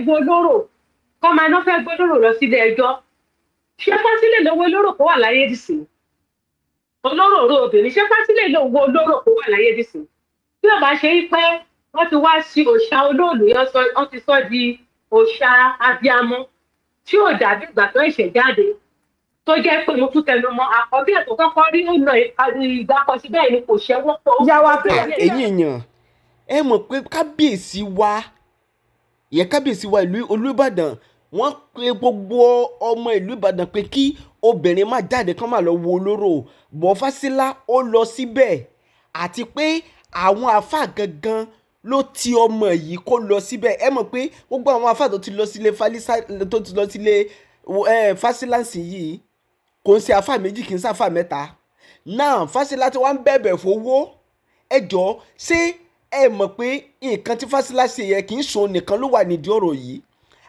wo olóró kọ́ máa ná fẹ́ gbólóró lọ sílé ẹjọ́? Ṣé Fásílẹ̀ lówó olóró kó wà láyé dìsín? Olóró òró obìnrin, ṣé Fásílẹ̀ lówó olóró kó wà láyé dìsín? Bí ó bá ṣe é pé wọ́n ti wá sí òòṣà olóòlù yẹn, wọ́n ti sọ di òòṣà abiamọ tí ò dàbí ìgbà tó ẹ̀ṣẹ̀ jáde, tó jẹ́ pé mo tún tẹnu mọ́, àkọ́bí ẹ̀ tó kọ́kọ́ rí ọ̀nà ìgbàkọsí bẹ́ẹ̀ ni kò ṣẹ́wọ́ pọ̀. Ìyá wa. Ẹ̀yin èèyàn, ẹ mọ̀ pé kábíyèsí wa ìyẹn, kábíyèsí wa ìlú Olúbàdàn, wọ́n pe gbogbo ọmọ ìlú Ìbàdàn pé kí obìnrin má jáde, kán má lọ wo olóró bọ̀. Fásilà ó lọ síbẹ̀, àti pé àwọn àáfàá gangan ló ti ọmọ yìí kó lọ síbẹ̀. Ẹ mọ̀ pé gbogbo àwọn àáfàá tó ti lọ sílé Fálísà, tó ti lọ sílé Fásilàǹsì yìí, kò ń ṣe àáfàá méjì, kì í ṣe àáfàá mẹ́ta náà. Fásilà tí wọ́n ń bẹ̀bẹ̀ fowó. Ẹ jọ̀ọ́, ṣé ẹ mọ̀ pé nǹkan tí Fásilà ṣe yẹ, kì í ṣòun nìkan ló wà nídìí ọ̀rọ̀ yìí?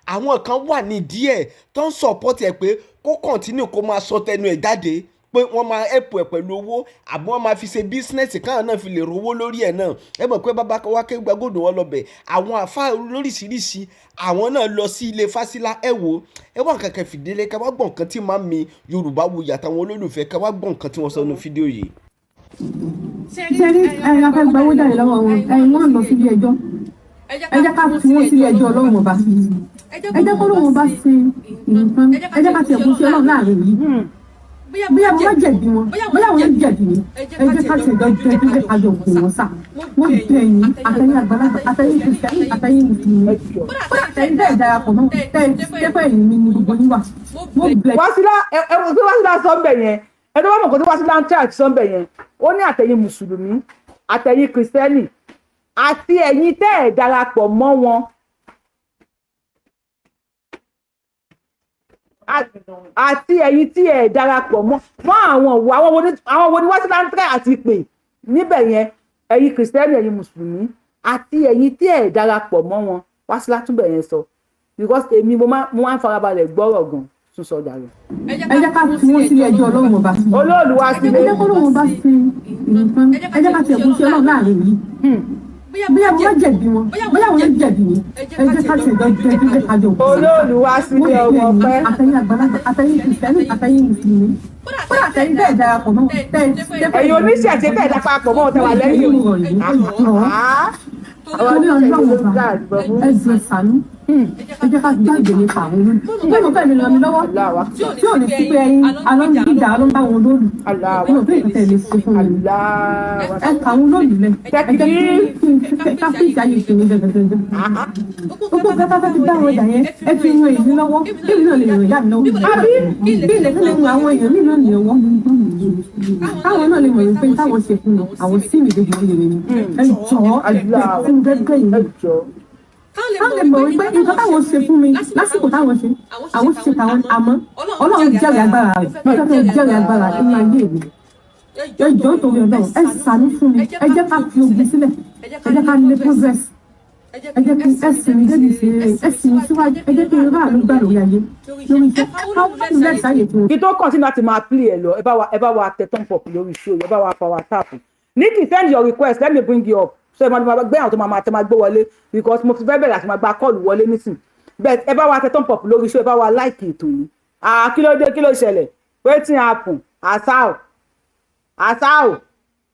Àwọn kan wà nídìí ẹ̀ tó ń support ẹ̀ pé kó continue, kó máa sọ tẹnu ẹ̀ jáde, pé wọ́n máa help ẹ̀ pẹ̀lú owó, àbí wọ́n máa fi ṣe business káwọn náà fi lè rówó lórí ẹ̀ náà. Ẹ mọ̀ pé bàbá wa Akéwùgbàgòdò wọn lọ bẹ̀, àwọn àfáà lóríṣiríṣi, àwọn náà lọ sí ilé Fásilà. Ẹ wò, ẹ wá nǹkan kan fìdílé, ká wá gbọ́ nǹkan tí màmí Yorùbá Wuyì àtàwọn olólùfẹ́, ká wá gbọ́ nǹkan tí wọ́n sọ nínú fídíò yìí. Ṣe rí ẹ̀yin, a fẹ́ gba owó jáde lọ́wọ́ wọn. Ẹ̀yin, wọ́n lọ sílé ẹjọ́. Ẹ jẹ́ ká fi wọ́n sílé ẹjọ́ Ọlọ́run Ọba. Ẹ jẹ́ kó lóun bá ṣe nǹkan. Ẹ jẹ́ ká tiẹ̀ kú sí Ọlọ́run láàrin yìí. Bóyá mo má jẹ̀bi wọn, bóyá wọn jẹ̀bi mi, ẹ jẹ́ ká tiẹ̀ jọ jẹ́ jẹ́ ká jọ òkú wọn sà. Wọ́n bẹ̀ yín, àtẹ̀yìn àgbàlagbà, àtẹ̀yìn kìrìsìtẹ́nì, àtẹ̀yìn mùsùlùmí, kódà àtẹ̀yìn bẹ́ẹ̀ darapọ̀ mọ́ tẹ́ ẹ pẹ́ ẹ̀yìn mi ni gbogbo yín wà. Wọ́n bẹ̀ Wásílà, ẹ wò tí Wásílà sọ ń bẹ̀ yẹn. Ẹ tó bá mọ̀ kó tí Wásílà ń tẹ́ àti sọ ń bẹ̀ yẹn, ó ní àtẹ̀yìn mùsùlùmí, àtẹ̀yìn kìrìsìtẹ́nì, àti ẹ̀yin tẹ́ ẹ̀ darapọ̀ mọ́ wọn, àti ẹ̀yin tí ẹ̀ darapọ̀ mọ́ àwọn wo, àwọn wo ni Wásílà ń tẹ́ àti pè níbẹ̀ yẹn? Ẹ̀yin kìrìsìtẹ́nì, ẹ̀yin mùsùlùmí, àti ẹ̀yin tí ẹ̀ darapọ̀ mọ́ wọn. Wásílà túbẹ̀ yẹn sọ, because èmi mo máa ń farabalẹ̀ gbọ́rọ̀ gan. Tún sọ dàrú. Ẹ jẹ́ ká fi wọ́n sílé ẹjọ́ Ọlọ́run Ọba. Olóòlù wá Ẹ sílé. jẹ́ kó lóun bá ṣe nǹkan. Ẹ jẹ́ ká tiẹ̀ kú sí Ọlọ́run láàrin yìí. Bóyá mo má jẹ̀bi wọn, bóyá wọn jẹ̀bi mi, ẹ jẹ́ ká tiẹ̀ jọ jẹ́ jẹ́ ká jọ òkú wọn sà. Olóòlù wá sílé ọmọ ọpẹ́. Àtẹ̀yìn àgbàlagbà, àtẹ̀yìn kìrìsìtẹ́nì, àtẹ̀yìn mùsùlùmí, kódà àtẹ̀yìn bẹ́ẹ̀ darapọ̀ mọ́ tẹ́ ẹ Ẹ̀yin oníṣẹ̀ṣe tẹ̀ darapọ̀ mọ́ tẹ wà lẹ́yìn o. Ah, àwọn Torí oníṣẹ̀ṣe Ọlọ́run ló Ọba, gbà gbọ́ fún. ẹ jọ̀ọ́, ẹ ṣàánú. Ẹ jẹ́ ká gbàgbé nípa àwọn olóòlù bí mo fẹ́ lè ràn mí lọ́wọ́ tí ò ní sí pé ẹyin alọ́ ń gbìjà, alọ́ ń bá wọn olóòlù mo fẹ́ ìfẹ́ lè ṣe fún mi. Allah. Ẹ kà àwọn olóòlù lẹ. Ẹ jẹ́ kí n ká fi ìṣàyè ìṣòro gẹ́gẹ́gẹ́gẹ́. Gbogbo nǹkan tá a fẹ́ fi bá wọn jà yẹn, ẹ fi ran èmi lọ́wọ́, kí èmi náà lè ràn ìyá mi lọ́wọ́, bí ilẹ̀ tó lè ran àwọn èèyàn mi náà lọ́wọ́, káwọn náà lè mọ̀ pé táwọn ṣe fún mi, àwọn sí mi débi rere ni. Ẹ jọ̀ọ́, tí mo fẹ́ gbẹ̀yìn, Ẹ jọ̀ọ́. káwọn lè mọ̀ wípé nǹkan táwọn ṣe fún mi lásìkò táwọn ṣe, àwọn ṣe tàwọn, àmọ́ Ọlọ́run jẹ́rìí agbára rẹ̀. Mo fẹ́ kẹ́ jẹ́rìí agbára nínú ayé mi. Ẹ jọ̀ọ́, torí Ọlọ́run, ẹ ṣàánú fún mi. Ẹ jẹ́ ká fi ogun sílẹ̀, ẹ jẹ́ ká lé progress. Ẹ jẹ́ kí ẹ sìn mí débi ṣe eré, ẹ sìn mí síwájú. Ẹ jẹ́ kí n rà ló gbà lórí ayé, lórí iṣẹ́, káwọn lẹ́sàáyè tí wọ́n. Kí tó continue láti máa play ẹ lọ, ẹ bá wa tẹ thumb up lórí show, ẹ bá wa power tap. Nikki, send your request, let me bring you up, so ẹ máa gbé àwọn tó máa tẹ máa gbé wọlé, because mo ti fẹ́ bẹ̀rẹ̀ àti máa gba call wọlé nísìn. But ẹ bá wa tẹ thumb up lórí show, ẹ bá wa like ètò yìí. Ah, kí ló dé? Kí ló ṣẹlẹ̀? Wetin happen? Asao, asao,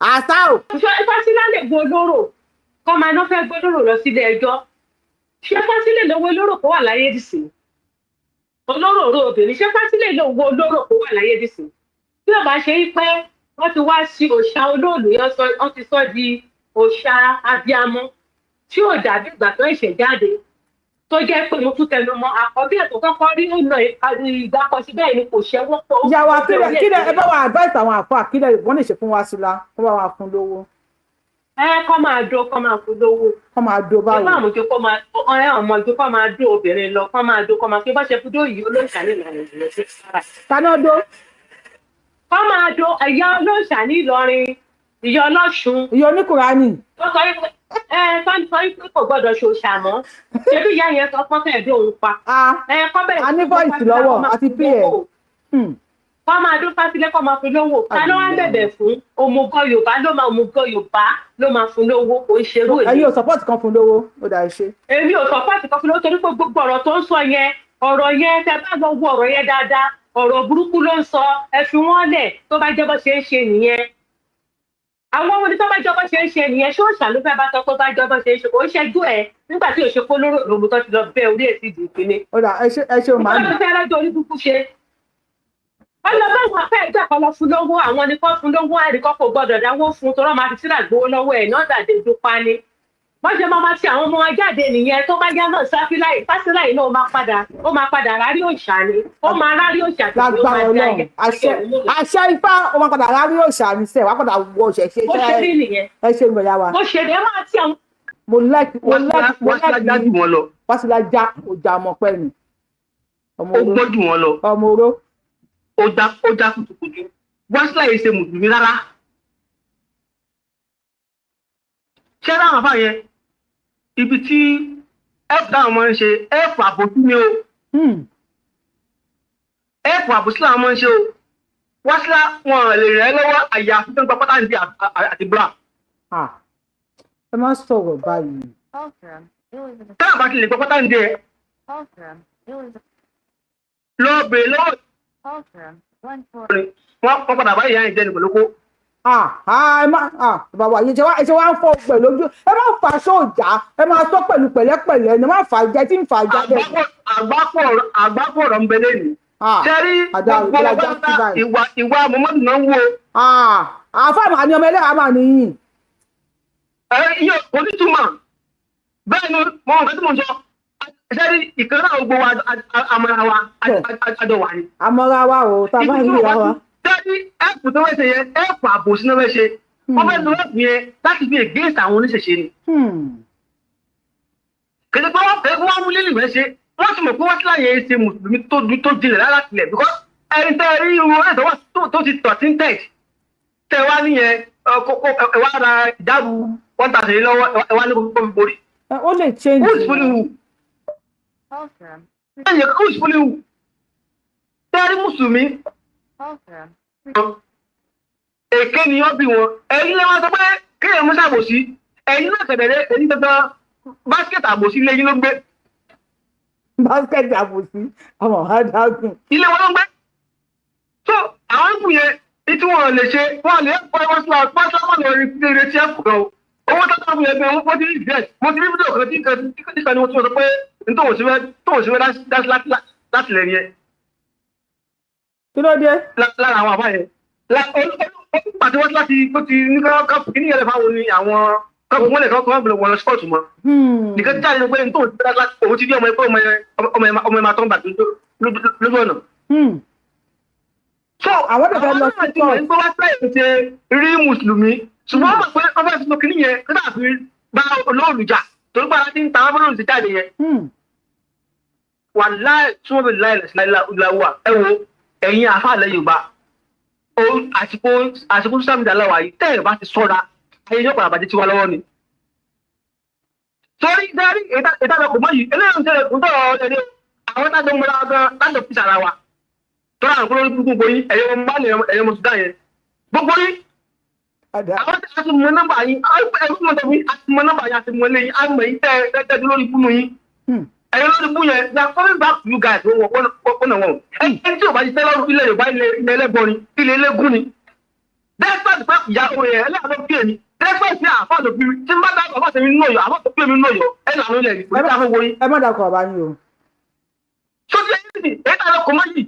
asao. Ṣé Fásilà lè gbọ́ olóró kọ́ máa ná fẹ́ gbólóró lọ sílé ẹjọ́? Ṣé Fásilà lówó olóró kó wà láyé dìsín? Olóró òró obìnrin, ṣé Fásilà lówó olóró kó wà láyé dìsín? Bí ó bá ṣe é pé wọ́n ti wá sí òòṣà olóòlù yẹn, wọ́n ti sọ di òòṣà abiamọ tí ò dàbí ìgbà tó ẹ̀ṣẹ̀ jáde, tó jẹ́ pé mo tún tẹnu mọ́, àkọ́bí ẹ̀ tó kọ́kọ́ rí ọ̀nà ìgbàkọsí bẹ́ẹ̀ ni kò ṣẹ́wọ́ pọ̀. Ìyá wa, kílẹ̀ ẹ bá wa advice àwọn àfáà, kílẹ̀ wọ́n lè ṣe fún Wásílà kó bá wa fún lówó? Ẹ kọ́ máa dó, kọ́ máa fún lówó. Kó máa dó báwo? Ìfún àmójú kọ́ máa ẹ ọmọ ìjọ kọ́ máa dó obìnrin lọ, kọ́ máa dó, kọ́ máa fi bá ṣe fúdó yìí olóòṣà ní Ìlọrin lọ sí sára. Taná dó? Kọ́ máa dó ẹ̀yà olóòṣà ní Ìlọrin, ìyá ọlọ́ṣun. Ìyá oníkùránì. Tó sọ wípé ẹ tó sọ wípé kò gbọdọ̀ ṣòṣà mọ́, ṣebí ìyá yẹn sọ pọ́n fẹ́ẹ́ dó òun pa. Ah, ẹ kọ́ bẹ̀rẹ̀ a ní voice lọ́wọ́ àti pl. Kọ́ máa dún fásilẹ̀, kọ́ máa fún lówó. Ká ló wá ń bẹ̀bẹ̀ fún òmùgọ̀ Yorùbá ló máa, òmùgọ̀ Yorùbá ló máa fún lówó, kò ń ṣerú èmi. Ẹ̀yin ò support kan fún lówó, ó dà, ṣe. Èmi ò support kan fún lówó, torí pé gbogbo ọ̀rọ̀ tó ń sọ yẹn, ọ̀rọ̀ yẹn, tẹ bá lọ wo ọ̀rọ̀ yẹn dáadáa, ọ̀rọ̀ burúkú ló ń sọ. Ẹ fi wọ́n lẹ̀. Tó bá jẹ́ bó ṣe ń ṣe nìyẹn, àwọn ọmọdé, tó bá jẹ́ bó ṣe ń ṣe nìyẹn, ṣé òòṣà ló fẹ́ bá sọ pé bá jẹ́ bó ṣe ń ṣe? Kò ń ṣẹ́jú ẹ̀ nígbà tí òṣèpó lóró lòmù tó ti lọ bẹ́ orí ẹ̀ sí ìdí ìpínlẹ̀. Ó dà, ẹ ṣe, ẹ ṣe, màámi. Ọlọ́run fẹ́ rẹ́jọ́ orí burúkú ṣe. Wọ́n lọ bá àwọn afẹ́ ẹgbẹ́ kan lọ fún lówó, àwọn ni kò fún lówó, àríkọ́ kò gbọ́dọ̀ dáwó fún torọ́ máa fi sílà gbowó lọ́wọ́ ẹ̀ náà dàdé dúpa ni. Wọ́n ṣe máa ti àwọn ọmọ wa jáde nìyẹn. Tó bá yá náà, sáfíláì fásiláì náà ó máa padà, ó máa padà rárí òòṣà ni, ó máa rárí òòṣà tí ó Lágbára máa di Ọlọ́run. ayé. Àṣẹ, àṣẹ Ifá, ó máa padà rárí òòṣà ní sẹ, wàá padà wọ òṣè ṣe. Bó ṣe rí nìyẹn. Ẹ ṣe, ìgbọ̀nyà wa. Bó ṣe rí, ẹ máa ti àwọn Mo like, mo like, mo Wásílà like. já jù wọn lọ. Wásílà já ọjà ọmọ pẹ́ ni ọmọ Ó oró. gbọ́n jù wọn lọ. Ọmọ oró. Ó já, ó já kutukutu. Wásílà yìí ṣe mùsùlùmí rárá. Ṣé láwọn afá yẹn, ibi tí ẹ̀fù táwọn máa ń ṣe ẹ̀fù àbòsí ni o. Ẹ̀fù àbòsí làwọn máa ń ṣe o. Wásílà wọn lè rẹ̀ ẹ́ lọ́wọ́, àyà àfi tó ń gba pátá ní àti bra. Ah, ẹ má sọ̀rọ̀ báyìí. Táwọn bá ti lè gba pátá ní ẹ lọ bèèrè lọ́wọ́ wọn padà báyìí yẹn jẹ́ ní pẹ̀lú kó. Ah ah, ẹ má, ah, bàbá yìí ṣe wá, ṣe wá ń fọ pẹ̀lú ojú. Ẹ má fà sóòjà, ẹ má sọ pẹ̀lú pẹ̀lẹ́pẹ̀lẹ́, ẹ má fà jẹ tí ń fà jáde. Àgbákò ọ̀rọ̀ ń bẹ lẹ́nu. Ah. Sẹ́rí Àdá gbogbo ìgbéraga ọgbà sí báyìí. ìwà Muhammadu náà ń wo. Ah, àáfàá àní ọmọ ẹlẹ́yà máa nìyí. Ẹ iye onítùmọ̀ bẹ́ẹ̀ ni mo nǹkan tí mo sọ. Sẹ́rí ìkan náà, gbogbo wa àmọ́ra wa, àjọ wà ní. Àmọ́ra wa o, tá a bá ń ríra wa. Sẹ́rí ẹ̀pù tó fẹ́ ṣe yẹn, ẹ̀pù àbòsí náà fẹ́ ṣe. Wọ́n fẹ́ lo ẹ̀pù yẹn láti fi against àwọn oníṣẹ̀ṣe ni. Kìí pé wọ́n fẹ́ wọ́n mú lílì fẹ́ ṣe, wọ́n sì mọ̀ pé wọ́n síláyè ṣe mùsùlùmí tó tó jinlẹ̀ rárá tilẹ̀, because ẹni tẹ́ rí irun ẹ̀ tó wà tó ti tọ̀ tí ń tẹ̀ tẹ́ wá níyẹn, ẹ wá ra ìjáàbù 1,000 lọ́wọ́, ẹ wá ní kó fi borí. Ẹ, ó lè change. Who is fooling who? Ẹ̀yẹ, who is fooling who? Tẹ́ rí mùsùlùmí èké ni wọ́n bí wọn. Ẹ̀yin lè wá sọ pé kéèyàn mú ṣàbòsí, ẹ̀yin náà kẹ̀dẹ̀rẹ́, ẹ̀yin dandan basket àbòsí ilé yín ló gbé. Basket àbòsí, ọmọ adágún. Ilé wọn ló ń gbé. So àwọn ìkù yẹn ní tí wọn lè ṣe, wọn lè kọ́ ẹ wọ́n sílá, wọn lè rí retí ẹ̀kọ́ gan o. Owó tó tọ́ yẹn gan, wọ́n ti rí regret. Mo ti rí fídíò kan tí kan tí kan ni wọ́n ti sọ pé ní tóun sí fẹ́ dá láti lẹ̀ yẹn. Kí ló dé? Lára àwọn àbá yẹn ó pàtó wọ́n láti tó ti ní ká kí ní yẹlẹ fáwọn ni àwọn kọ́kọ́ wọn lè kọ́kọ́ wọn bẹ̀rẹ̀ wọn lọ sport mọ́. Nìkan jáde ní pé ní tóun sí fẹ́ láti òun ti rí ọmọ ẹgbẹ́ ọmọ ẹ máa tọ́ ń bà lójú ọ̀nà. So Àwọn dẹ̀ fẹ́ lọ sí náà ti mọ̀ nípa wá sílẹ̀ ṣe rí mùsùlùmí, ṣùgbọ́n wọ́n mọ̀ pé wọ́n fẹ́ẹ́ fi kìíní yẹn kí náà fi bá olóòlù jà, torí pé ara ti ń ta wọ́n fọ́nà ti jáde yẹn. Wà láì tí wọ́n fi láì láwà. Ẹ wo ẹ̀yin àfáàlẹ̀ Yorùbá, àsìkò social media láwà yìí, tẹ́ ẹ̀ bá ti sọ́ra, ayé yóò padà bàjẹ́ tiwa lọ́wọ́ ni. Torí dárí ìtàlẹ̀ kò mọ́ yìí, eléyìí ń tẹ̀lé kò tọ̀rọ̀ ẹ̀dẹ́ àwọn tájọ ń mọ́ra gan láti fi sàrà wa tọ́ra àwọn olórí gbogbo yín, ẹ̀yọ́ ọmọ bá lè ẹ̀yọ́ ọmọ Sudan yẹn gbogbo yín. Àwọn tí a ti mọ nọ́mbà yín, ẹ̀rú mọ̀ tẹ̀mí, a ti mọ nọ́mbà yín, a ti mọ ilé yín, a mọ̀ yín tẹ́ tẹ́ lórí ibú yín. Ẹ̀yọ́ lórí ibú yẹn, they are coming back to you guys wọ́n wọ́n wọ́n. Ẹni tí ò bá ti tẹ́ lọ́rùn, ilẹ̀ Yorùbá, ilẹ̀ ẹlẹ́bọ ni, ilẹ̀ eléégún ni. Despite pé ìyàwó yẹn ẹlẹ́yà ló bí èmi, despite pé àfáà tó bí mi, tí n bá dá àfáà tẹ̀mí nínú Ọ̀yọ́, àfáà tó bí èmi nínú Ọ̀yọ́ ẹ̀ lànà ilẹ̀ ní kò ní ká fún wọ̀nyí. Ẹ má dàkọ̀ ọ̀bá yín o. Sọ́jú ẹ̀yìn sì èyí tá a lọ kò mọ́ yìí,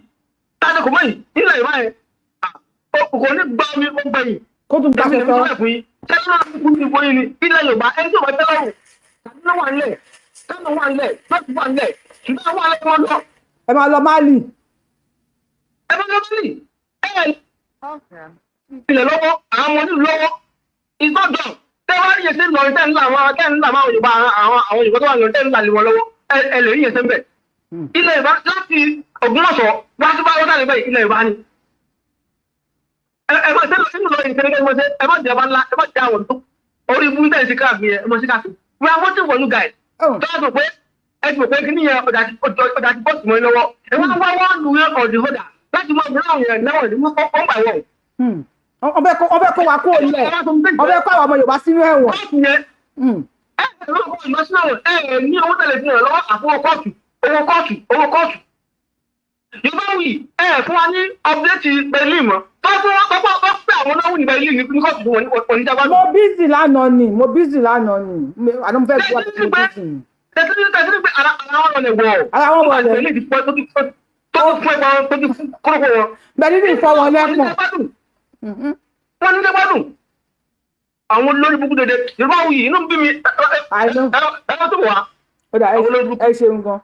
tá a lọ kò mọ́ yìí nílẹ̀ Yorùbá yẹn, kò ní gbá omi ó gbẹ̀yìn. Kó tún gbà Èmi lèmi sọ́sọ́. sọ́lẹ̀ fún yín, sẹ́yìn náà kú ní ìbò yín ni ilẹ̀ Yorùbá. Ẹni tí ò bá tẹ́ lọ́rùn, Kaduna wà nílẹ̀, Kánò wà nílẹ̀, North wà nílẹ̀, Sudan wà nílẹ̀, wọn lọ. Ẹ máa lọ Mali. Ẹ bá lọ sí ẹ ilẹ̀ lọ́wọ́ àwọn ọmọ onílù lọ́wọ́. It's not done. Tẹ́ wá rí yẹn sí lọ, tẹ́ ń là àwọn, tẹ́ ń là àwọn Yorùbá, àwọn Yorùbá tó wà lọ, tẹ́ ń là lé wọn lọ́wọ́, ẹ lè rí yẹn sẹ́ńbẹ̀. Ilẹ̀ Yorùbá láti Ògbómọ̀ṣọ́ wá sí báwọ́ sáré bẹ́ẹ̀, ilẹ̀ Yorùbá ni. Ẹ máa ṣe nínú lọ ìṣẹ̀lẹ̀, ẹ máa ṣe, ẹ má jẹ ọba ńlá, ẹ má jẹ àwọn tó orí ibú tẹ̀ sí káàkiri yẹn, ẹ má ṣe káàkiri. We are waiting for you guys. Tọ́lá sọ pé ẹ ti mọ̀ pé kíní yẹn ọjà ti bọ́ọ̀sì mọ́ ẹ lọ́wọ́, ẹ wá wá wá lu yẹn ọ̀dì hódà. Láti máa bẹ̀rẹ̀ àwọn èèyàn lẹ́wọ̀n ní wọ́n gbà wọ̀n. Wọ́n fẹ́ kó wa kó lẹ̀, wọ́n fẹ́ kó àwọn ọmọ Yorùbá sínú ẹ̀wọ̀n. Kóòtù yẹn, ẹ ẹ lọ́wọ́ ìlọ sínú ẹ̀wọ̀n, ẹ ẹ ní owó tẹ̀lé fún ẹ lọ́wọ́ àfọwọ́ kóòtù, owó kóòtù, owó kóòtù. Yorùbá wì ẹ fún wa ní update Berlin mọ́. Tó fún wọn tó tó pé àwọn náà wù ní Berlin ní kóòtù fún wọn ní oníjàgbá. Mo busy lánàá ni, mo busy lánàá ni, àná mo fẹ́ gbọ́ àti mo busy ni. Tẹ̀sí pé ara wọn lè wọ̀. Ara wọn wọlé. Berlin ti pẹ́ tó ti fún ẹgbàá tó ti fún kórópọ̀ wọn. Berlin fọ́ wọn lẹ́pọ̀n. Wọ́n ní gbádùn àwọn olórí burúkú dédé. Yorùbá wuyì, inú bí mi. I know. Ẹ̀rọ tó wà. Ó dà, ẹ ṣeun gan.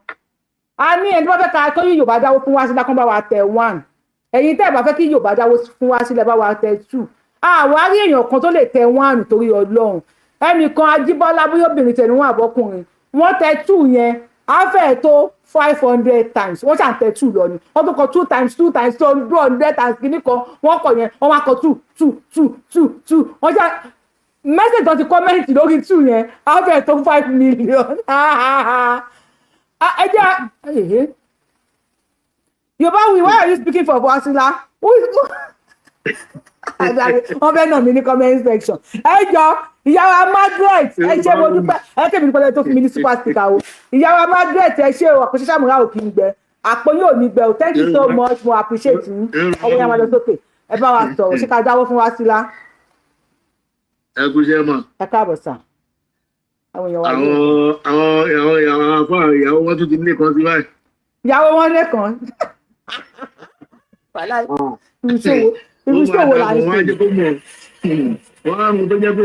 A ní ẹni tó bá fẹ́ ká kí Yorùbá dáwó fún Wásílà kán bá wa tẹ one. Ẹ̀yin tẹ́ ẹ̀ bá fẹ́ kí Yorùbá dáwó fún Wásílà, bá wa tẹ two. Àwa rí èèyàn kan tó lè tẹ one torí Ọlọ́run. Ẹnìkan Ajíbọ́lá, bóyá obìnrin tẹ̀ níwọ̀n àbọ́kùnrin, wọ́n tẹ two yẹn á fẹ́ tó 500 times. Wọ́n ṣàn tẹ two lọ ni. Wọ́n tún kọ two times two times 200 times kìíní kan wọ́n kọ yẹn. Wọ́n wá kọ two two two two two. Wọ́n ṣàn message tó ti comment lórí two yẹn á fẹ́ tó 5 million. Ẹ jẹ́ Yorùbá wí, why are you speaking for Wasila? Wọ́n fẹ́ nà mí ní comment section. Ẹ jọ, ìyàwó Margaret, ẹ ṣé, mo dúpẹ́. Ẹ tẹ̀mí nípa tó fún mi ní super sticker o. Ìyàwó Margaret, ẹ ṣé o. Àpò ṣíṣàmùrà ò kì í gbẹ, àpò yóò ní gbẹ o. Thank you so much, mo appreciate yín. Ọwọ́ yẹn máa lọ sókè. Ẹ bá wa sọ̀rọ̀, ṣé ká dáwọ́ fún Wasila? Ẹ kú iṣẹ́ mọ̀. Ẹ káàbọ̀ sà. Àwọn èèyàn wa àwọn àwọn àwọn ìyàwó afọ ìyàwó wọn tún ti ní kan sí báyìí. Ìyàwó wọn lẹ́kàn. Irúṣẹ́ wo là ń Wọ́n á jẹ́ kó mọ̀ wọ́n á mú tó jẹ́ pé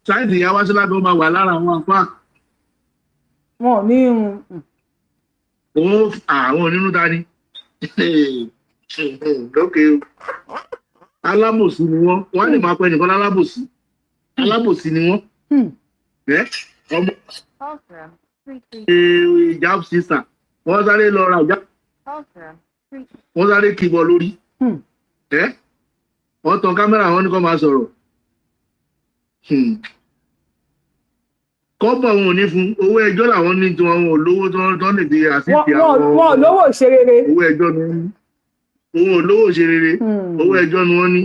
sáyẹ́ǹsì ìyá Wásílà tó máa wà lára àwọn àfáà. Wọn ò ní irun. Òun àwọn onínú ta ni lókè o. Alábòsí ni wọ́n. Wọ́n lè máa pẹ́ nìkan lálábòsí, alábòsí ni wọ́n. Ẹ ọmọ ìjà sísà, wọ́n sáré lọ ra ìjà, wọ́n sáré kìbọ̀ lórí ẹ. Wọ́n tan kámẹ́rà, wọn ní kó máa sọ̀rọ̀. Kọ́bọ̀ wọn ò ní fún. Owó ẹjọ́ làwọn ní tiwọn. Wọn ò lówó tó lè fi àṣìṣe àwọn. Wọn ò lówó ṣe rere. Owó ẹjọ́ ni wọ́n ní. Owó olówó ṣe rere. Owó ẹjọ́ ni wọ́n ní.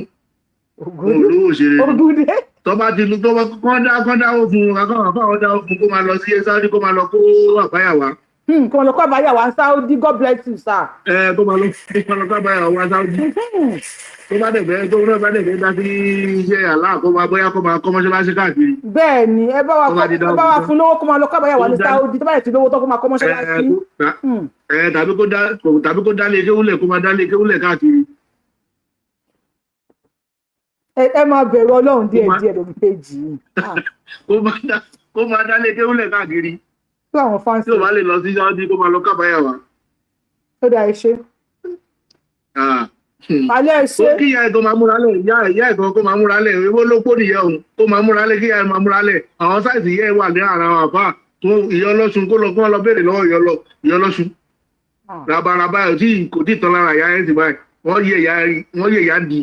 Owó olówó ṣe rere. Ògùdé. Tó bá ti lu tó bá kọ́ dáwó fún un, kakọ́ àfáwọn dáwó fún un, kó máa lọ sí Saudi, kó máa lọ kó àbáyà wá. Kó máa lọ kó àbáyà wá Saudi. God bless you, sir. Ẹ kó máa lọ kó àbáyà wá Saudi. Tó bá dẹ̀ fẹ́ tó náà bá dẹ̀ fẹ́ dá sí iṣẹ́ àlá, kó máa bóyá kó máa kọ́ mọ́ṣáláṣí káàkiri. Bẹ́ẹ̀ ni, ẹ bá wa ẹ bá wa fún lówó kó máa lọ kó àbáyà wá ní Saudi. Tó bá dẹ̀ ti lówó tó, kó máa kọ́ mọ́ṣáláṣí. Ẹ tàbí kó dálé kéwúlẹ̀, kó máa dálé kéwúlẹ̀ káàkiri. Ẹ máa bẹ̀rù Ọlọ́run díẹ̀ díẹ̀ lórí péjì yìí. Kó máa dálé kéwúlẹ̀ káàkiri. Tó àwọn fans. Tí ò bá lè lọ sí Saudi, kó máa lọ kábàáyà wá. Ó dà, ẹ ṣe. Alẹ́, ẹ ṣe. Ó kí ìyá ẹ̀ tó máa múra lẹ̀, ìyá ẹ̀ kan kó máa múra lẹ̀. Ewó ló pọ̀ nìyẹn òun, kó máa múra lẹ̀, kí ìyá ẹ̀ máa múra lẹ̀. Àwọn size ìyá ẹ̀ wà ní ara àwọn àfáà tó ìyá ọlọ́sùn, kó lọ kó lọ béèrè lọ́wọ́ ìyá ọlọ́sùn. Rabaraba ẹ̀ tí kò tí tán lára ìyá ẹ̀ sì báyìí. Wọ́n yẹ ìyá ń di.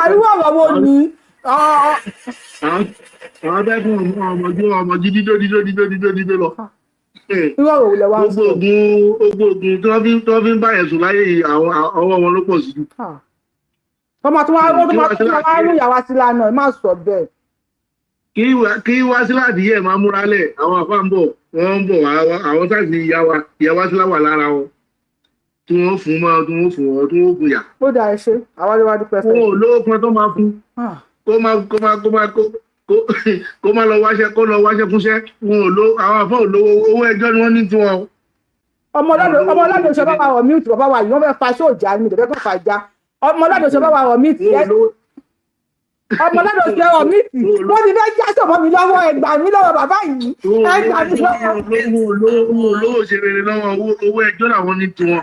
Irú ọ̀rọ̀ wo ni? Àwọn bẹ́ẹ̀ fún ọmọ ọmọ ọmọ dídó dídó dídó dídó dídó lọ. Irú ọ̀rọ̀ wo lẹ wá ń sọ? Gbogbo oògùn tí wọ́n fi ń bá ẹ̀sùn láyé yìí, àwọn ọwọ́ wọn ló pọ̀ sí jù. Ọmọ tí wọ́n wá rú ìyàwó Wásílà náà, má sọ bẹ́ẹ̀. Kí Wásílà adìyẹ máa múra lẹ̀. Àwọn àfáà ń bọ̀, wọ́n ń bọ̀ wá. Àwọn size ìyá Wásílà wà lára wọn tí wọ́n fún mọ́, tí wọ́n fún wọn, tí wọ́n fún yà. Ó dà, ẹ ṣe, àwa ló wá dúpẹ́ fẹ́. Wọn ò lówó kan tó máa fún kó máa lọ wáṣẹ́, kó lọ wáṣẹ́ fúnṣẹ́. Wọn ò lówó, àwọn àfọ́ ò lówó. Owó ẹjọ́ ni wọ́n ní tiwọn. Ọmọ ọlọ́dún ṣe bá wa wọ̀ mute. Bàbá wa yìí, wọ́n fẹ́ fa sóòjà mi, ìdẹ̀fẹ́ kan fà já. Ọmọ ọlọ́dún ṣe bá wa wọ̀ mute. Ọmọ ọlọ́dún ṣe wọ̀ mute. Wọ́n ti fẹ́ já sọ̀mọ́ mi lọ́wọ́. Ẹ gbà mí lọ́wọ́ bàbá yìí, ẹ gbà mí lọ́wọ́. Owó olówó ṣe rere lọ́wọ́. Owó ẹjọ́ làwọn ní tiwọn.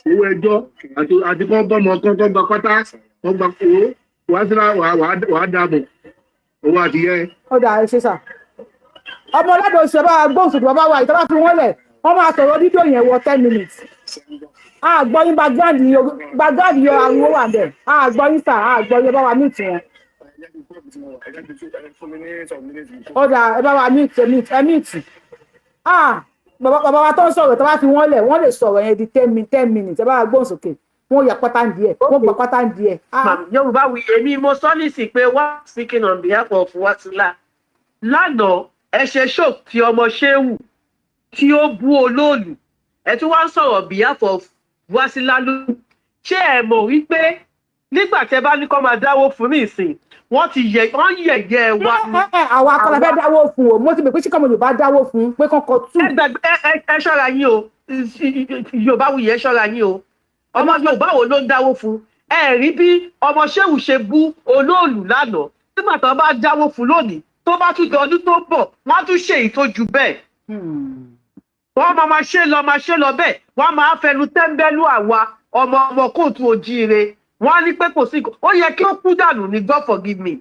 Owó ẹjọ́ àti kọ́ bọ́mọ kọ́ gba pátá, wọ́n gba owó Wásílà, wàá dààmú owó àtiyẹ. Ó dà, ẹ ṣe sà. Ọmọ ọlọ́dún ṣe bá gbóhùn sókè. Bàbá wa ìtọ́ bá fi wọ́n lẹ̀, wọ́n máa sọ̀rọ̀ dídò yẹn wọ 10 minutes. Àgbọ̀ yín, background yọ, ariwo wà bẹ̀. Àgbọ̀ yín sà, àgbọ̀ yín. Ẹ bá wa mute wọn. Ó dà, ẹ bá wa mute, ẹ mute, ẹ mute. Ah, Bàbá wa tó ń sọ̀rọ̀, tó bá fi wọ́n lẹ̀, wọ́n lè sọ̀rọ̀ yẹn di 10 minutes. Ẹ bá wa gbóhùn sókè, wọ́n yà pátá ń díẹ̀, wọ́n gbà pátá ń díẹ̀. Ah, Yorùbá wí, èmi mo sọ nísìn pé wá speaking on behalf of Wasila lánàá, ẹ ṣe show tí ọmọ Ṣéwù tí ó bú olóòlù, ẹ tún wá ń sọ̀rọ̀ behalf of Wasila ló. Ṣé ẹ mọ̀ wípé nígbà tẹ bá ní kó máa dáwó fún ní ìsìn, wọ́n ti yẹ wọ́n yẹ̀yẹ́ wa ni. Ẹ àwa akọ́lá fẹ́ dáwó fún o. Mo ti bẹ̀ pé síkọ́ mo lè bá dáwó fún pé kọ́kọ́ tù. Ẹ gbàgbé, ẹ ṣọ́ra yín o. Yorùbá wuyì, ẹ ṣọ́ra yín o. Ọmọ Yorùbá wo ló ń dáwó fún? Ẹ rí bí ọmọ Ṣéwù ṣe bú olóòlù lánàá. Nígbà tó bá dáwó fún lónìí, tó bá tún di ọdún tó ń bọ̀, wọ́n á tún ṣe èyí tó ju bẹ́ẹ̀. Wọ́n máa ṣe lọ, máa ṣe lọ bẹ́ẹ̀. Wọ́n máa fẹnu tẹ́ńbẹ́lú àwa ọmọ kóòtù ojíire. Wọ́n á ní pé kò sí, ó yẹ kí ó kú dànù ní. God forgive me.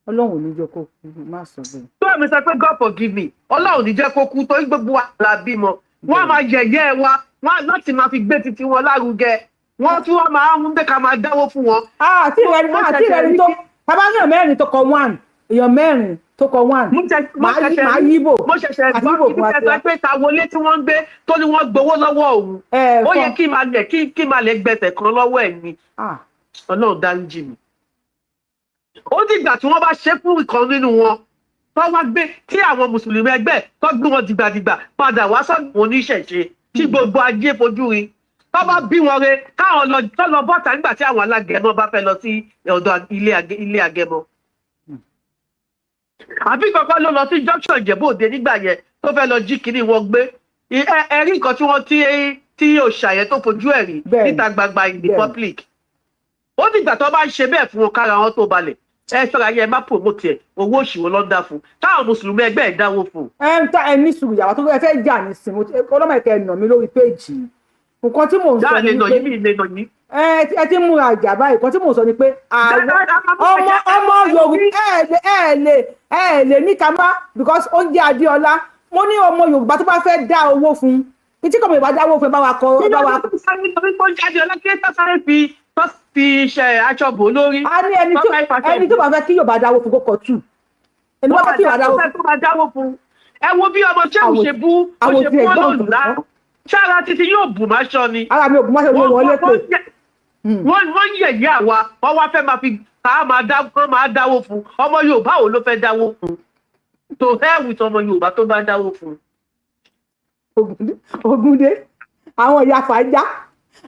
Ọlọ́run ò ní jẹ́ kó kú, má sọ bẹ́ẹ̀. Tó ẹ̀mí sọ pé God forgive me, Ọlọ́run ní jẹ́ kó kú, torí gbogbo wa la bímọ. Wọ́n á máa yẹ̀yẹ́ wa, wọ́n á láti máa fi gbé titi wọn lárugẹ. Wọ́n tún wọ́n máa ń gbé ká máa dáwó fún wọn. Àti ìrẹ́ni tó bàbá èèyàn mẹ́rin tó kọ one, èèyàn mẹ́rin tó kọ one, màá yíbò. Mo ṣẹ̀ṣẹ̀ àti gbọ́ yíbò ibi fún tẹ́ sọ pé ta wọlé tí wọ́n ń gbé tó ní wọ́n gbowó lọ́wọ́ òun. Ẹ Ó yẹ kí máa lẹ̀ kí máa lẹ̀ gbẹsẹ̀ kan lọ́wọ́ ẹ̀ ni. Ọlọ́run dáríjì mi. Ó dìgbà tí wọ́n bá ṣe fún ìkan nínú wọn tó wá gbé tí àwọn mùsùlùmí ẹgbẹ́ tó gbé wọn dìgbàdìgbà padà wá sọ́dọ̀ oníṣẹ̀ṣe tí gbogbo ajé fojú rí, tó bá bí wọn re káwọn lọ tó lọ bọ́ta nígbà tí àwọn alágẹmọ bá fẹ́ lọ sí ọ̀dọ̀ ilé agẹmọ. Àbí kankan ló lọ sí junction Ìjẹ̀bú Òde nígbà yẹn tó fẹ́ lọ jí kinní wọn gbé. Ẹ rí nǹkan tí wọ́n tí òòṣà yẹn tó fojú ẹ̀ rí níta gbangba in the public. Ó dìgbà tó bá ń ṣe bẹ́ẹ̀ fún wọn kára wọn tó balẹ̀. Ẹ ṣọ́ra yẹn, ẹ má promote ẹ̀. Owó òṣìwò ló ń dá fún táwọn mùsùlùmí ẹgbẹ́ ẹ̀ dáwó fún. Ẹ ń ta ẹ ní sùúrù, yàrá tó ẹ fẹ́ jà nísìnyí, ọlọ́mọ ẹ̀kẹ́ ẹ̀ nà mí lórí péèjì. Nǹkan tí mò ń sọ Dáa lè ni nà pé yín, mí lè nà yín. Ẹ ti ń múra ìjà báyìí. Nǹkan tí mò ń sọ ni pé àwọn ọmọ Yorùbá, ẹ lè ní ká má because ó ń jẹ́ Adéọlá. Mo ní ọmọ Yorùbá tó bá fẹ́ dá owó fún un, tí kò mọ̀, ìbá dáwó fún ẹ, bá wa kọ Nínú bá wa. ọdún tó sáré lórí tó ń jáde ọlọ́kẹ́ tó sáré fi tó fi ṣe aṣọ bò lórí. A ní ẹni tó ẹni tó bá fẹ́ kí Yorùbá dáwó fún kó kọ tù, ẹni tó bá fẹ́ kí Yorùbá dáwó fún. Tó bá dáwó fún, ẹ wo bí ọmọ ṣéwù ṣe bú ó Àwọn ṣe tí bú ẹ gbọ́ ọlọ́ọ̀lù nǹkan. lá ṣára títí yóò bù má ṣọ ni. Ara mi ò bù má ṣe, mo wọlé pé. Wọ́n yẹ̀yẹ́ àwa, wọ́n wá fẹ́ máa fi ká máa dá kán máa dáwó fún. Ọmọ Yorùbá wo ló fẹ́ dáwó fún? To hell with ọmọ Yorùbá tó bá dáwó fún. Ògúndé, àwọn ìyá fàájà,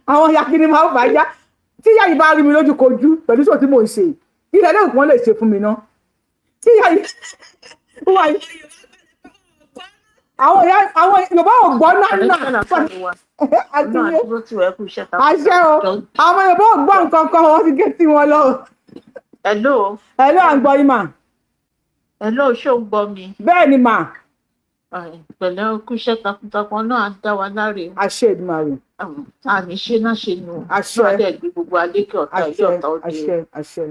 àwọn ìyá kìíní máa ń fàájà. Tí ìyá yìí bá rí mi lójú kojú pẹ̀lú sọ tí mò ń ṣe, ilẹ̀ lẹ́yìn kan lè ṣe fún mi ná. Tí ìyá yìí wà yìí, àwọn ìyá, àwọn Yorùbá ò gbọ́ náà náà àti àṣẹ o. Àwọn Yorùbá ò gbọ́ nǹkan kan, wọ́n ti gé tí wọn lọ. Hello. Hello, à ń gbọ́ yín mà. Hello, ṣé o ń gbọ́ mi? Bẹ́ẹ̀ ni mà. Pẹ̀lẹ́, kú iṣẹ́ takuntakun náà, á dá wa láre. Àṣẹ Èdùmàrè. Àní ṣe náà ṣe nù. Àṣẹ. Náà dẹ̀ gbé gbogbo alékè ọ̀tá ilé Àṣẹ. ọ̀tá òde. Àṣẹ, àṣẹ.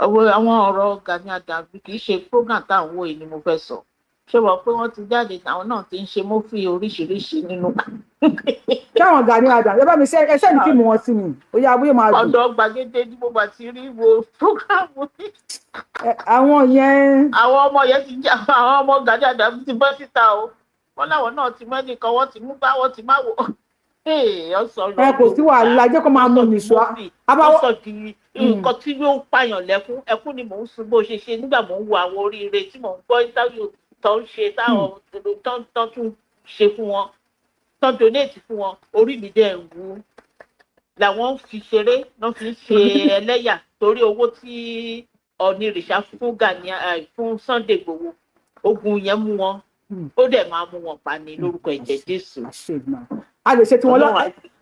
Ọwọ́ àwọn ọ̀rọ̀ Gani Adams, kì í ṣe program tá à ń wò yìí ni mo fẹ́ sọ. Ṣé wọ́n pé wọ́n ti jáde, àwọn náà ti ń ṣe movie oríṣiríṣi nínú. Káwọn Gani Adams, ẹ bá mi ṣe ẹ send fíìmù wọn sí mi, ó yá, bóyá máa dùn. Ọ̀dọ̀ gbàgede ní mo bá ti rí wo program yìí. Àwọn yẹn. Àwọn ọmọ yẹn ti jẹ, àwọn ọmọ Gani Adams ti bọ́ síta o. Wọ́n láwọn náà ti mọ́ ẹnìkan, wọ́n ti mú bá wọ́n ti má wò. Ẹ kò sí wàhálà, jẹ́ kó máa mú nìṣó. Ó sọ di nǹkan tí yóò pààyàn lẹ́kún. Ẹkún ni mò ń sun bó ṣe ṣe nígbà mò ń wo àwọn oríire tí mò ń gbọ́ interview tó ń ṣe, táwọn tó tún ṣe fún wọn, tó donate fún wọn. Orí mi dẹ̀ ń wú. Làwọn fi ṣeré lọ́ fi ń ṣe ẹlẹ́yà torí owó tí Ọ̀nìrìṣà fún Gani, fún Sunday Igboho. Ogun yẹn mú wọn, ó dẹ̀ máa mú wọn pa ní lórúkọ ẹ̀jẹ̀ Jésù. A lè ṣe tiwọn lọ,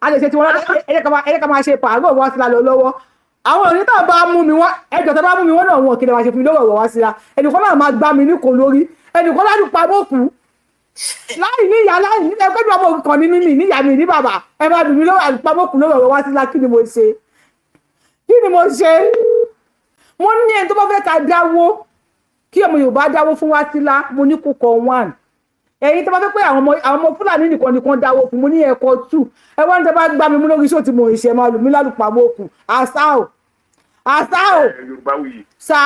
a lè ṣe tiwọn lọ. Ẹ jẹ́ ká máa ṣe pààrọ̀ wọn sí la lọ lọ́wọ́. Àwọn òní tó bá mú mi wọn, ẹjọ́ tó bá mú mi wọn náà, wọn kí lè máa ṣe fún mi lọ́wọ́ wá sí la. Ẹnìkan náà máa gbá mi ní kò lórí, ẹnìkan láti pa mọ́kù láì ní ìyá, láì ní ẹgbẹ́ mi, ọmọ òrukàn ní mímì níyà mi ní bàbá. Ẹ máa dùn mí lọ́wọ́ àpamọ́kù lọ́wọ́ wá sí la. Kí ni mo ṣe? Kí ni mo ṣe? Mo ní ẹni tó bá fẹ́ ká dáwó, kí ọmọ Yorùbá dáwó fún Wásílà, mo ní kó kọ one. Ẹ̀yin tó bá fẹ́ pé àwọn ọmọ Fúlàní nìkan nìkan dáwó fún, mo ní ẹ̀kọ́ two. Ẹ wá ní tẹ́ bá gbá mi mú lórí iṣẹ́ tí mo ń ṣe, máa lù mí lálùpàmọ́ òkú. Àṣà ò, àṣà ò. Yorùbá wuyì. Sá.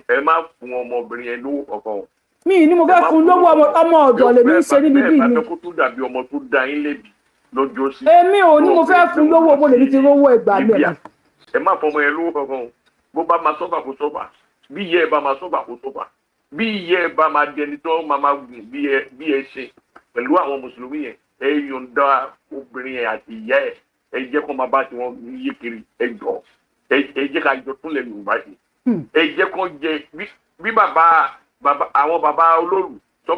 Ẹ má fún ọmọbìnrin yẹn lówó kankan o. Mi ní mo fẹ́ fún lówó, ọmọ ọ̀dọ̀ lèmi ń ṣe níbi bí mi. Mi Bẹ́ẹ̀ bá fẹ́ kó tún dàbí ọmọ tó dá yín lẹ́bi lọ́jọ́ sí. Èmi ò ní mo fẹ́ fún lówó, mo lèmi ti rówó, ẹgbàá mi ẹ̀. Ẹ má fọmọ yẹn lówó kankan o. Bó bá máa sọ́fà, kó sọ́fà. Bí ìyá ẹ bá máa sọ́fà, kó sọ́fà. Bí ìyá ẹ bá máa dẹni tó máa gùn bí ẹ ṣe pẹ̀lú àwọn mùsùlùmí yẹn, ẹ yọ̀ǹda obìnrin yẹn àti ìyá ẹ, ẹ jẹ́ kó máa bá tiwọn yé kiri. Ẹ jọ, ẹ jẹ́ ká jọ túnlẹ̀ Yorùbá ṣe. Ẹ jẹ́ kó jẹ bí bàbá bàbá àwọn bàbá olóòlù tó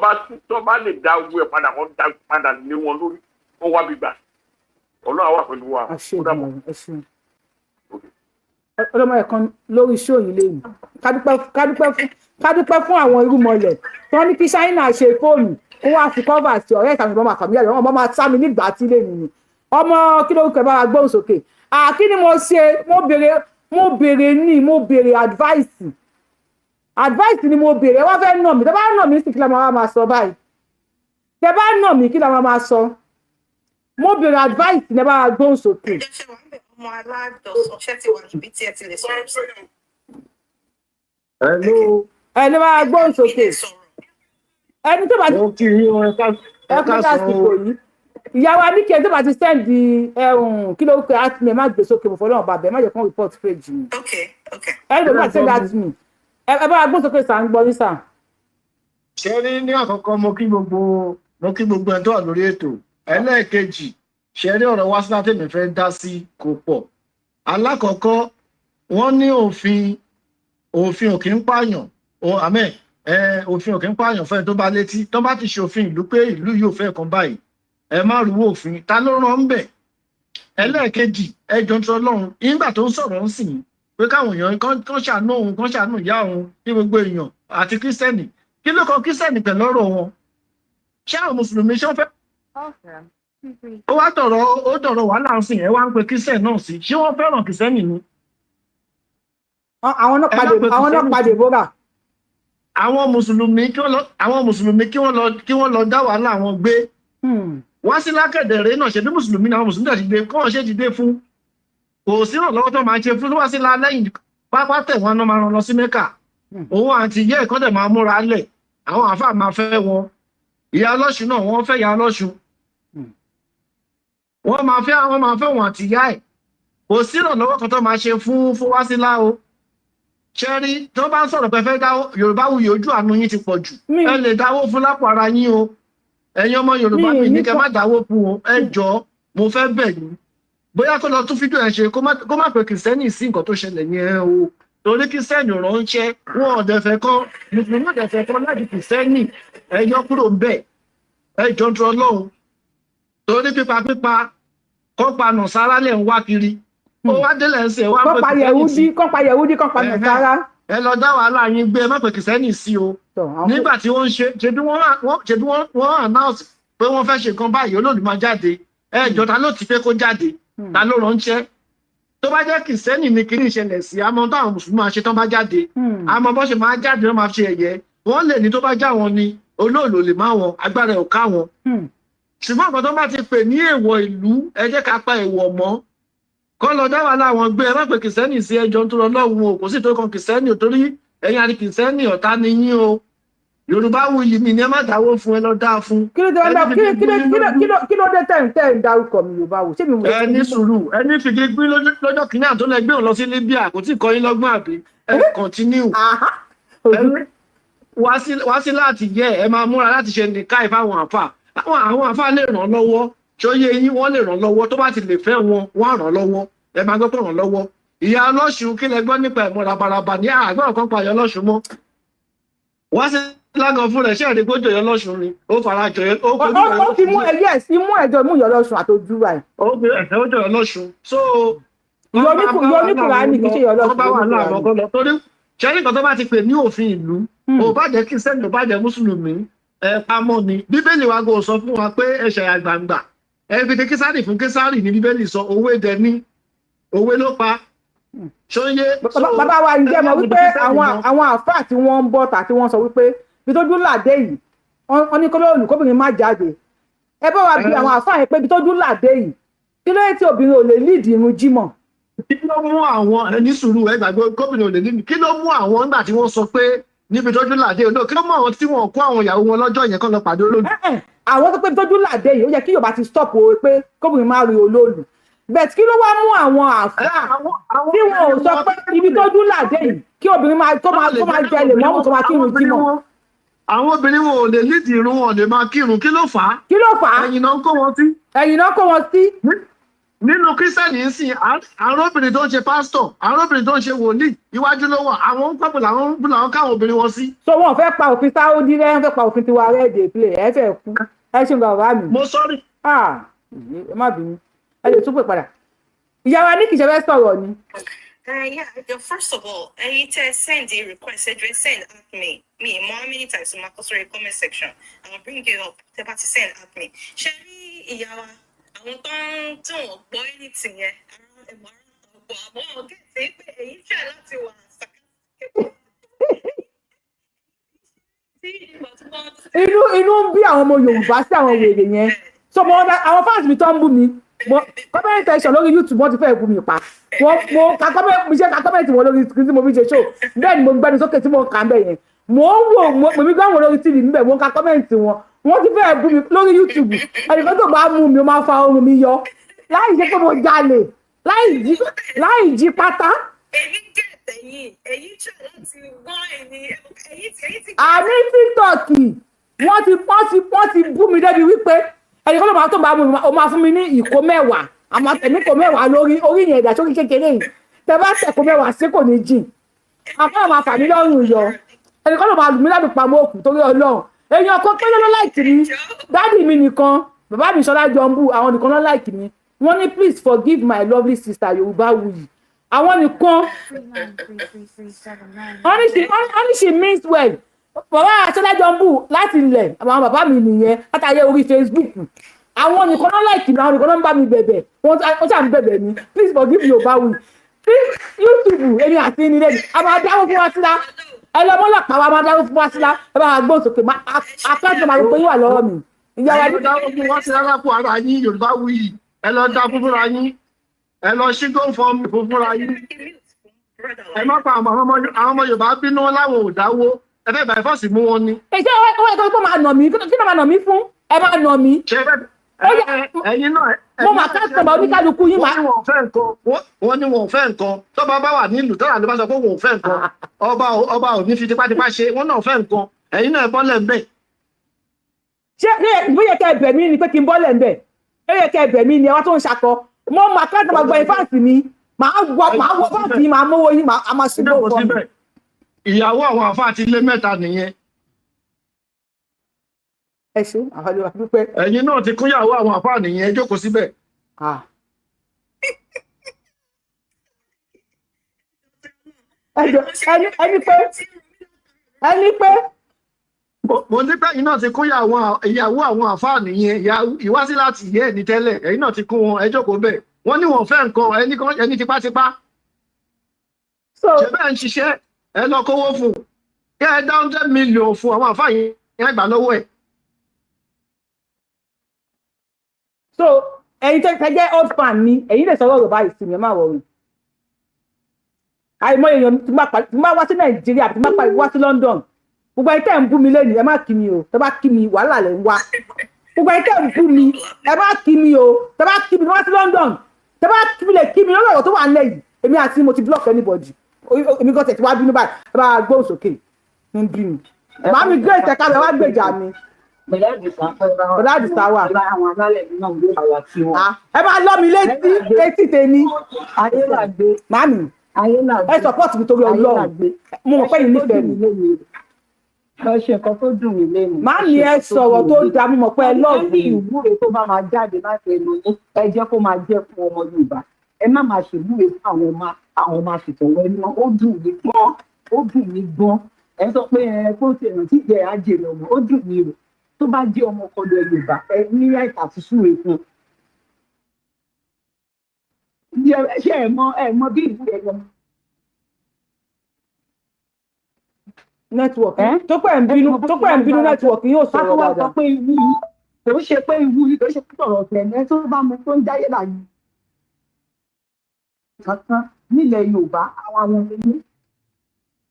bá lè dá owó ẹ padà, kó dá padà lé wọn lórí, kó wá bí gbà. Ọlọ́run á wà pẹ̀lú wa. Àṣẹ ìgbìmọ̀, ẹ ṣeun. Ọlọ́mọ ẹ̀kan lórí show yìí lẹ́yìn, ká dúpẹ́ fún àwọn irúmọlẹ̀ tí wọ́n ní kí China ṣe fóònù kó wá fi cover sí ọ̀rẹ́ ìtàwọn ìbọn àkàmì ẹ̀rọ ọmọ máa sá mi nígbà tí lè nìyí. Ọmọ kí ló kẹ bá wa gbóhùn sókè? Kí ni mo ṣe? Mo béèrè ní mo béèrè advice ni mo béèrè. Wọ́n fẹ́ nà mí. Tẹ́ bá nà mí sí, kí la máa sọ báyìí? Tẹ́ bá nà mí, kí la máa sọ? Mo béèrè advice ní, ẹ bá wa gbóhùn sókè. Ọmọ aládọ̀sán, ṣé ti wà níbi tí ẹ ti lè sọ̀rọ̀ sí? Hello. Ẹ ní bá wa gbóhùn sókè. Ẹni tó bá ti Mo kí yín o, ẹ ká ẹ kú lásìkò yìí. Ìyá wa ní kí ẹni tó bá ti send ẹhùn, kí ló pé, at me, ẹ má gbé sókè. Mo fọlọ́run bàbá ẹ má jẹ́ kó report page mi. Ẹni tó bá ti send at me, ẹ bá wa gbóhùn sókè. Sà ń gbọ́ ní sà. Ṣé ní àkọ́kọ́, mo kí gbogbo ẹni tó wà lórí ètò. Ẹlẹ́ẹ̀kejì, ṣe rí ọ̀rọ̀ Wásílà tèmi fẹ́ dá sí kò pọ̀. Alákọ̀ọ́kọ́, wọ́n ní òfin ò kí ń pààyàn àmẹ́ òfin ò kí ń pààyàn fẹ́ni tó bá létí. Tó bá ti ṣòfin ìlú pé ìlú yóò fẹ́ kan báyìí, ẹ má rúwó òfin, ta ló rán ń bẹ̀? Ẹlẹ́ẹ̀kejì, ẹjọ́ tó lọ́run nígbà tó ń sọ̀rọ̀ ń sìn pé káwọn èèyàn kán ṣàánú òun, kán ṣàánú ìyá òun, kí gbogbo èèyàn àti kírísítẹ́nì, kí ló kan kírísítẹ́nì pẹ̀lú ọ̀rọ̀ wọn? Ṣé àwọn mùsùlùmí ṣé wọ́n fẹ́ ó wá dọ̀rọ̀, ó dọ̀rọ̀ wàhálà ń sìn, ẹ wá ń pe kírísítẹ́nì náà sí? Ṣé wọ́n fẹ́ràn kírísítẹ́nì ni? Àwọn náà padà, àwọn náà padà bóra. Àwọn mùsùlùmí kí wọ́n lọ dá wàhálà àwọn gbé wá sí lákẹ̀dẹ̀rẹ́ náà. Ṣe bí mùsùlùmí náà, àwọn mùsùlùmí náà ti dé kọ́ ṣe ti dé fún, kò sí ìrànlọ́wọ́ tó máa ṣe fún wá sí lẹ́yìn pápá tẹ̀ wọ́n náà máa rán lọ sí Mẹ́kà. Òun àti ìyá ẹ̀kọ́ dẹ̀ máa múra lẹ̀, àwọn àáfàá máa fẹ́ wọn. Ìyá ọlọ́ṣun náà, wọ́n fẹ́ ìyá ọlọ́ṣun, wọ́n máa fẹ́ wọn àti ìyá ẹ̀. Kò sí ìrànlọ́wọ́ kan tó máa ṣe fún Wásílà o. Ṣẹ́rí tó bá ń sọ̀rọ̀ pé fẹ́ dáwó, Yorùbá wuyì, ojú àánú yín ti pọ̀ jù. Ẹ lè dáwó fún lápò ara yín o. Ẹ̀yin ọmọ Yorùbá, mi ní kẹ́ má dáwó fún o. Ẹ jọ, mo fẹ́ bẹ̀ yín, bóyá kó lọ tún fídíò ẹ ṣe, kó má pe kìrìsìtẹ́nì sí nǹkan tó ṣẹlẹ̀ yẹn o, torí kìrìsìtẹ́nì ò ránṣẹ́ wọn, ò dẹ̀ fẹ́ kọ́ mùsùlùmí, ò dẹ̀ fẹ́ kọ́ láti kìrìsìtẹ́nì. Ẹ yọ kúrò ń bẹ̀, ẹ jọ ń tọ́ lọ́hùn, torí pípa pípa kó pa nùsárà lẹ̀ ń wá kiri, ó wá délẹ̀ ń sè wá kọ́ pa Yẹ̀wúdí, kọ́ pa Yẹ̀wúdí, kọ́ pa Nàìjíríà. Ẹ lọ dá wàhálà yín gbé, ẹ má pe kìrìsìtẹ́nì sí o. Nígbà tí wọ́n ń ṣe, ṣebí wọ́n announce pé wọ́n fẹ́ ṣe nǹkan báyìí, olóòlù máa jáde. Ẹ jọ, ta ló ti pé kó jáde? Ta ló ránṣẹ́? Tó bá jẹ́ kìrìsìtẹ́nì ni kí ní ìṣẹ̀lẹ̀ sí, àmọ́ táwọn mùsùlùmí máa ṣe tán bá jáde, àmọ́ bó ṣe máa jáde, wọ́n máa ṣe ẹ̀yẹ. Wọ́n lè ní tó bá já wọn ni olóòlù lè má wọn, agbára ẹ̀ ò ká wọn. Ṣùgbọ́n nǹkan tó bá ti pè ní èèwọ̀ ìlú, ẹ jẹ́ ká pa èèwọ̀ mọ́. Kọ́ lọ dá wàhálà wọn gbé, ẹ má pè kìrìsìtẹ́nì sí. Ẹjọ́ tó lọ lọ́hùn o, kò sí tó kan kìrìsìtẹ́nì ò, torí ẹ̀yin àti kìrìsìtẹ́nì ọ̀tá ni yín o. Yorùbá wuyì mi ni ẹ má dáwó fún, ẹ lọ dá fún. Kí ló dé kí ló dé tẹ̀ ń dárúkọ mi? Yorùbá wò ṣé mi. Ẹ ní sùúrù, ẹ ní fìdí gbé lọ́jọ́ kìíní àtó lẹ gbé òun lọ sí Libya, kò tí ì kọ́ yín lọ́gbọ́n àbí? Ẹ continue wá sí láti yẹ, ẹ máa múra láti ṣe nìka ìfáwọn àfà. Àwọn àfà lè ràn lọ́wọ́, ṣóyé yín? Wọ́n lè ràn lọ́wọ́ tó bá ti lè fẹ́ wọn, wọ́n á ràn lọ́wọ́. Ẹ máa gbọ́ pé ràn lọ́wọ́. Ìyá ọlọ́ṣun, kí lẹ gbọ́ nípa ẹ̀mọ́ rabaraba ní àgbọ̀n kan pa ìyá ọlọ́ṣun mọ́ wá sí lágan fún rẹ̀. Ṣé ẹ̀rí gbójú ìyá ọlọ́ṣun ni ó fara jọ? Ó kojú ó fi mú ẹ, yes, imú ẹjọ imú ìyá ọlọ́ṣun àtọjú rẹ̀. Ó fi ẹ̀sẹ̀ ó jọ ìyá ọlọ́ṣun so. Ìyá oníkùránì, kì í ṣe ìyá ọlọ́ṣun. Wọ́n bá wà láàmú ọkọ lọ, torí ṣẹ́rí kan tó bá ti pè ní òfin ìlú, ò bá jẹ́ kìrìsìtẹ́nì, ò bá jẹ́ mùsùlùmí, ẹ pamọ́ ni. Bíbélì wa kò sọ fún wa pé ẹ̀ṣẹ̀ àgbàǹgbà ẹ fi ti Késárì fún Késárì ní Bíbélì sọ. Owó dẹ ní òwe ló pa, ṣóyé. Bàbá wa, ǹjẹ́ mọ̀ wípé àwọn àáfàá tí wọ́n ń bọ̀ tà tí wọ́n sọ wípé bí tójú làdé yìí, wọ́n ní kólóòlù kóbìnrin má jáde, ẹ bá wa bí àwọn àáfàá yẹn pé bí tójú làdé yìí, kí ló dé tí obìnrin ò lè líìdì irun jímọ̀? Kí ló mú àwọn ẹni sùúrù, ẹ gbàgbé gómìnà ò lè ní, kí ló mú àwọn nígbà tí wọ́n sọ pé Níbi tójú làdé olóòlù, kí ló mọ àwọn tí wọn kó àwọn ìyàwó wọn lọ́jọ́ yẹn kán lọ pàdé olóòlù? Àwọn tó pé tójú làdé yìí, ó yẹ kí Yorùbá ti stop o, pé kóbìnrin má rí olóòlù. But kí ló wá mú àwọn àáfàá tí wọn ò sọ pé ibi tójú làdé yìí, kí obìnrin máa kó máa jẹ lè mọ́mù, kó máa kírun jímọ̀? Àwọn obìnrin wọn ò lè lídìí irun, wọn ò lè máa kírun. Kí ló fà á? Kí ló fà á? Ẹ̀yìn náà ń kó wọn sí. Ẹ̀yìn náà kó wọn sí. Nínú Kírísítẹ́nì ń sìn, àwọn obìnrin tó ń ṣe pásítọ̀, àwọn obìnrin tó ń ṣe wòlíì, iwájú ló wà. Àwọn ń pàpọ̀ làwọn káwọn obìnrin wọn sí. So wọn ò fẹ́ pa òfin Sáúdí rẹ́, wọ́n fẹ́ pa òfin tiwa rẹ́. Dey play, ẹ fẹ́ kú. Ẹ ṣeun, bàbá mi. Mo sọ́rí. Ah, ẹ má bínú, ẹ lè tún pè padà. Ìyá wa ní kìí ṣe fẹ́ sọ̀rọ̀ ni. Yeah, first of all, ẹ̀yin tẹ́ send the request, ẹ jọ̀ọ́, ẹ send at me. Me, mo how many times mo máa kọ sórí comment section. I will bring you up. Tẹ́ bá ti send at me. Ṣé rí ìyá wa, àwọn tó ń tí wọ́n gbọ́ anything yẹn, ara ẹ̀mọ́ ara ọ̀gbọ̀n àmọ́ ọ̀gẹ́ tí pé èyí try láti wà sarcastic. Tí ìgbà tí wọ́n Inú ń bí àwọn ọmọ Yorùbá sí àwọn wèrè yẹn. So mo àwọn fans mi tó ń bú mi, mo comment section lórí YouTube, wọ́n ti fẹ́ bú mi pa. Wọ́n mo ka comment, mi ṣe ka comment wọn lórí screen tí mo fi ṣe show. Bẹ́ẹ̀ ni mo gbẹnu sókè tí mo kà ń bẹ̀ yẹn, mo ń wò mo mi gbọ́ wọn lórí TV níbẹ̀, mo ń ka comment wọn. Wọ́n ti fẹ́ bú mi lórí YouTube. Ẹnìkan tó bá mú mi, ó máa fa ohun mi yọ láì ṣe pé mo jalè, láì jí pátá. Èmi get ẹ̀yin try láti wọ́n ẹ̀yin ti Àní TikTok, wọ́n ti bú mi débi wípé ẹnìkan ló máa tó bá mú mi, ó máa fún mi ní ìkó 10, àmọ́ ẹ̀mí kó 10 lórí orí yẹn, ìdá sórí kékeré yìí. Tẹ bá tẹ̀ kó 10 sí, kò ní jìn, àmọ́ máa fà mí lọ́rùn yọ. Ẹnìkan ló máa lù mí lálùpàmọ́ òkú torí Ọlọ́run. Èèyàn kan pé ló like mi, daddy mi nìkan, bàbá mi Ṣọlá Jọmbù, àwọn nìkan ló like mi. Wọ́n ní, "Please forgive my lovely sister Yorùbáwùyí." Àwọn nìkan. Wọ́n ní she means well. Bàbá Ṣọlá Jọmbù láti ilẹ̀, àwọn bàbá mi nìyẹn látàyè orí Facebook. Àwọn nìkan ló like mi, àwọn nìkan ló ń bá mi bẹ̀bẹ̀. Wọ́n ṣà ń bẹ̀bẹ̀ mi, "Please forgive Yorùbáwùyí, please." YouTube, èmi àti ní lẹ́nu, a máa dáwọ́ fún wa sílá. Ẹ lọ mọ́lọ́pàá wa, máa dáwọ́ fún wa sílá. Ẹ bá wa gbóhùn sókè, akẹ́kọ̀ọ́ máa gbé yín wà lọ́wọ́ mi. Ìyá wa Ẹ lọ dáwọ́ fún wá sí rárá fún ara yín. Yorùbáwùyí, ẹ lọ dá fún fúnra yín. Ẹ lọ ṣí GoFundMe fún fúnra yín. Ẹ má pa àwọn ọmọ Yorùbá bínú láwọn ò dáwó. Ẹ fẹ́ bàá fọ́ọ̀sì mú wọn ni. Ṣé ó yẹ kó máa nà mí? Kí ló máa nà mí fún? Ẹ máa nà mí. Ṣé ẹ̀yin náà. Mo máa ká sọ̀rọ̀ oníkálukú yín máa. Wọ́n ní wọn ò fẹ́ nǹkan. Wọ́n ní wọn ò fẹ́ nǹkan. Tọ́ba bá wà nílùú tọ́lá ló bá sọ pé wọn ò fẹ́ nǹkan, ọba ò ní fi tipátipá ṣe. Wọ́n náà fẹ́ nǹkan, ẹ̀yin náà bọ́lẹ̀ ń bẹ̀. Ṣé bóyá kẹ́ ẹ bẹ̀ mí ni pé kí n bọ́lẹ̀ ń bẹ̀? Ó yẹ kẹ́ ẹ bẹ̀ mí ni. Ẹ wá tó ń ṣakọ. Mo máa ká sọ̀rọ̀ gbọ́ ìfáǹsì mi, màá wọ fáǹsì yín, màá mówó yín, màá máa ṣe Jókòó síbẹ̀. Ìyàwó àwọn àfáà ti lé mẹ́ta nìyẹn. Ẹ ṣe àwọn àlejò dúpẹ́. Ẹ̀yin náà ti kúnyàwó àwọn àfáà nìyẹn. Jókòó síbẹ̀. Ah. Ẹ jọ̀ọ́, ẹni pé Mo ní pé ẹ̀yin náà ti kún ìyàwó àwọn àfáà nìyẹn. Ìwásí láti yẹ ẹ̀ ní tẹ́lẹ̀, ẹ̀yin náà ti kún wọn. Ẹ jókòó bẹ̀. Wọ́n ní wọ́n fẹ́ nǹkan, ẹni tipátipá. So ṣe bẹ́ẹ̀ ń ṣiṣẹ́? Ẹ lọ kówó fún un, kẹ́ ẹ dá 100 million fún àwọn àfáà yẹn, gbà lọ́wọ́ ẹ̀. So ẹ̀yin tẹ́ jẹ́ old fan mi, ẹ̀yin lè sọ̀rọ̀ ọ̀rọ̀ báyìí sí mi, ẹ má worry. Àìmọye èèyàn tí máa wá sí Nàìjíríà, tí máa wá sí London. Gbogbo ẹ̀yin tẹ́ ń bú mi lẹ́nu, ẹ má kí mi o. Tẹ́ bá kí mi, wàhálà lẹ̀ ń wá. Gbogbo ẹ̀yin tẹ́ ń bú mi, ẹ má kí mi o. Tẹ́ bá kí mi wá sí London, tẹ́ bá kí mi lè kí mi lórí ọ̀rọ̀ tó wà nílẹ̀ yìí, èmi àti mo ti block anybody. Èmi gan tẹ̀ tí wá bínú báyìí. Ẹ bá gbóhùn sókè ń bí mi. Màámi Grace, ẹ̀ka rẹ̀ wá gbèjà mi. Bọ̀dá Àdìsá wà. Àwọn alálẹ̀ náà ló wà wá sí wọn. Ah, ẹ máa lọ́ mi létí létí tèmi. Ayélàgbé. Màámi, Ayélàgbé. ẹ support mi torí Ọlọ́run. Mo mọ̀ pé yìí nífẹ̀ẹ́ mi. Ẹ ṣe nǹkan tó dùn mí lẹ́nu. Màámi, ẹ sọ̀rọ̀ tó dáa, mo mọ̀ pé ẹ love mi. mi. Ìwúre tó bá máa jáde láti ẹnu yín, ẹ jẹ́ kó máa jẹ́ fún ọmọ Yorùbá. Ẹ má máa ṣèwúre fún àwọn ọmọ àṣetọ̀wọ́ ẹni wọn. Ó dùn mí gan. Ó dùn mí gan. Ẹ sọ pé ẹ kó tiẹ̀ rántí jẹ́ àjèrè ọmọ. Ó dùn mí o. Tó bá jẹ́ ọmọ kọlu ẹ Yorùbá, ẹ ní àìsàn àti súre fún un. Ṣé ẹ mọ bí ìwúre ẹ lọ? Network tó pẹ́ ń bínú, tó pẹ́ ń bínú, network yóò sọ̀rọ̀ Ká tó wá sọ dáadáa. pé ìwú yìí kò ń ṣe pé ìwú yìí kò ń ṣe pé ọ̀rọ̀ ọ̀tẹ̀ ẹ̀ tó bá mu tó ń jáyé láàyè kankan nílẹ̀ Yorùbá, àwọn ilé.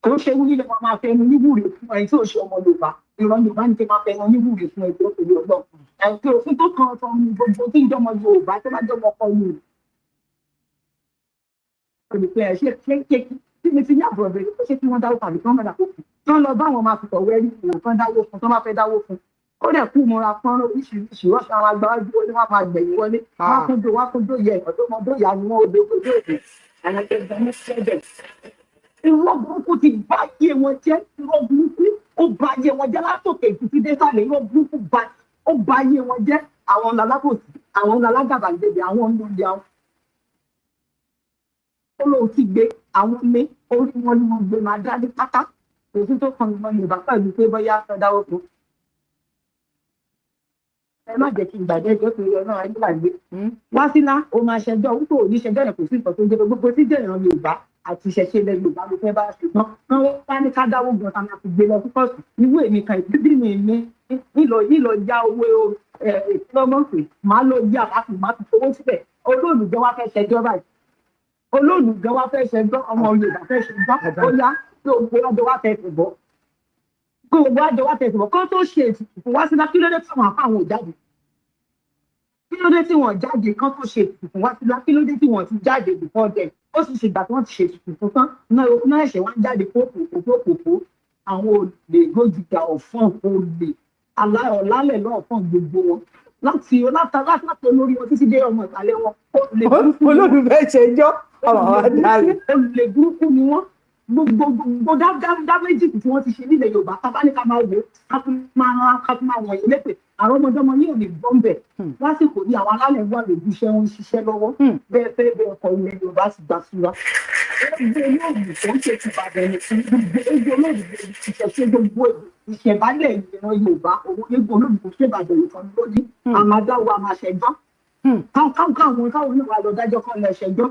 Kò ń ṣe ewu líle máa máa fẹnu níwúre fún ẹni tí ò ṣe ọmọ Yorùbá. Ìran Yorùbá ní kí n máa fẹnu níwúre fún ẹni tó torí Ọlọ́run. Ẹni tí òfin tó kan sọ ní gbogbo tí ń jọmọ Yorùbá tó bá jọmọ ọkọ Yorùbá. Olùpẹ̀ ẹ̀ ṣe ṣe ṣe tí mi ti ní àbúrò bẹ̀rẹ̀ ṣé kí wọ́n dáwó tàbí kí wọ́n má dáwó fún. Tán lọ bá àwọn máa fi tọ̀wé ẹni wò kán dáwó fún tán bá fẹ́ dáwó fún. Ó dẹ̀ kú mọ́ra fọ́nrán oríṣiríṣi, wọ́n ṣe àwọn agbára wọlé, wọ́n máa gbẹ̀yìn wọlé, wọ́n kúndó wọ́n kúndó yẹ ọ̀dọ́mọdé ìyá ni wọ́n odò odò òde. Àwọn ẹgbẹ́ ní sẹ́bẹ̀. Irọ́ burúkú ti bá yé wọn jẹ́, irọ́ burúkú ó bá yé wọn jẹ́ látòkè títí dé sàlẹ̀, irọ́ burúkú ó bá yé wọn jẹ́. Àwọn lalábòsí, àwọn lalágàbàgebè, àwọn olóde, àwọn olóhùn ti gbé àwọn ní orí wọn ni wọn gbé máa dá ní pátá. Kò sí tó kan ìmọ̀ Yorùbá pẹ̀lú pé bóyá fẹ́ dáwó fún. Ẹ má jẹ́ kí n gbàgbé ẹjọ́ torí Ọlọ́run ayé gbàgbé. Wásílà, ó máa ṣẹjọ́ wípé òní ṣẹjọ́ yẹn, kò sí nǹkan tó ń jẹ́ pé gbogbo tí jẹ́ ìran Yorùbá àti ìṣẹ̀ṣe ilẹ̀ Yorùbá ló fẹ́ bá ṣùgbọ́n wọ́n wá ní ká dáwó gan ta máa fi gbé lọ sí kóòtù. Ìwé mi kan ìbí mi ní nílò nílò ya owó ìfúnlọ́mọ̀pẹ̀ máa lọ yá máa fi fowó síbẹ̀. Olóòlù gan wá fẹ́ ṣẹjọ́ báyìí, olóòlù gan wá fẹ́ ṣẹjọ́, ọmọ Yorùbá fẹ́ ṣẹjọ́, ó yá kí gbogbo ọjọ́ wá fẹ́ ṣùgbọ́ kí gbogbo ọjọ́ wá fẹ́ ṣùgbọ́ kó tó ṣe ètùtù fún Wásílà. Kí ló dé tí wọn àfa àwọn ò jáde? Kí ló dé tí wọn jáde kán tó ṣe ètùtù fún Wásílà? Kí ló dé tí wọn ti jáde before then? Ó sì ṣègbà tí wọn ti ṣe ètùtù fún tán náà ẹ̀ṣẹ̀ wá ń jáde kókòkòkòkò. Àwọn olè gbójúgà ọ̀fọ́n olè ọ̀làlẹ̀ lọ́ọ̀fọ́n gbogbo wọn láti láti olórí wọn títí dé ọmọ ìsàlẹ̀ wọn. Olè burúkú ni wọ́n. Olólùfẹ́ ṣẹjọ́ ọmọ wa dáre. Olè burúkú ni wọ́n. Gbogbo gbogbo dáméjì tí wọ́n ti ṣe nílẹ̀ Yorùbá, ká bá ní ká máa wò ó, ká tún máa wọ̀nyí lépè, àwọn ọmọdọ́mọ yìí ò ní gbọ́n bẹ̀. Lásìkò ní àwọn alálẹ̀ wà lójú iṣẹ́ wọn ń ṣiṣẹ́ lọ́wọ́. Bẹ́ẹ̀ fẹ́ bẹ́ẹ̀ ọkọ̀, ilẹ̀ Yorùbá ti gbà síra. Gbogbo olóògùn tó ń ṣe ti Ìbàdàn nìkan, gbogbo olóògùn ìṣẹ̀ṣe, gbogbo ìṣẹ̀bálẹ̀ ìran Yorùbá òun, gbogbo olóògùn tó ṣe Ìbàdàn nìkan lóní àmàdáwò àmàṣẹjọ́ káwọn káwọn náà wà lọ dájọ́ kan lọ ṣẹjọ́.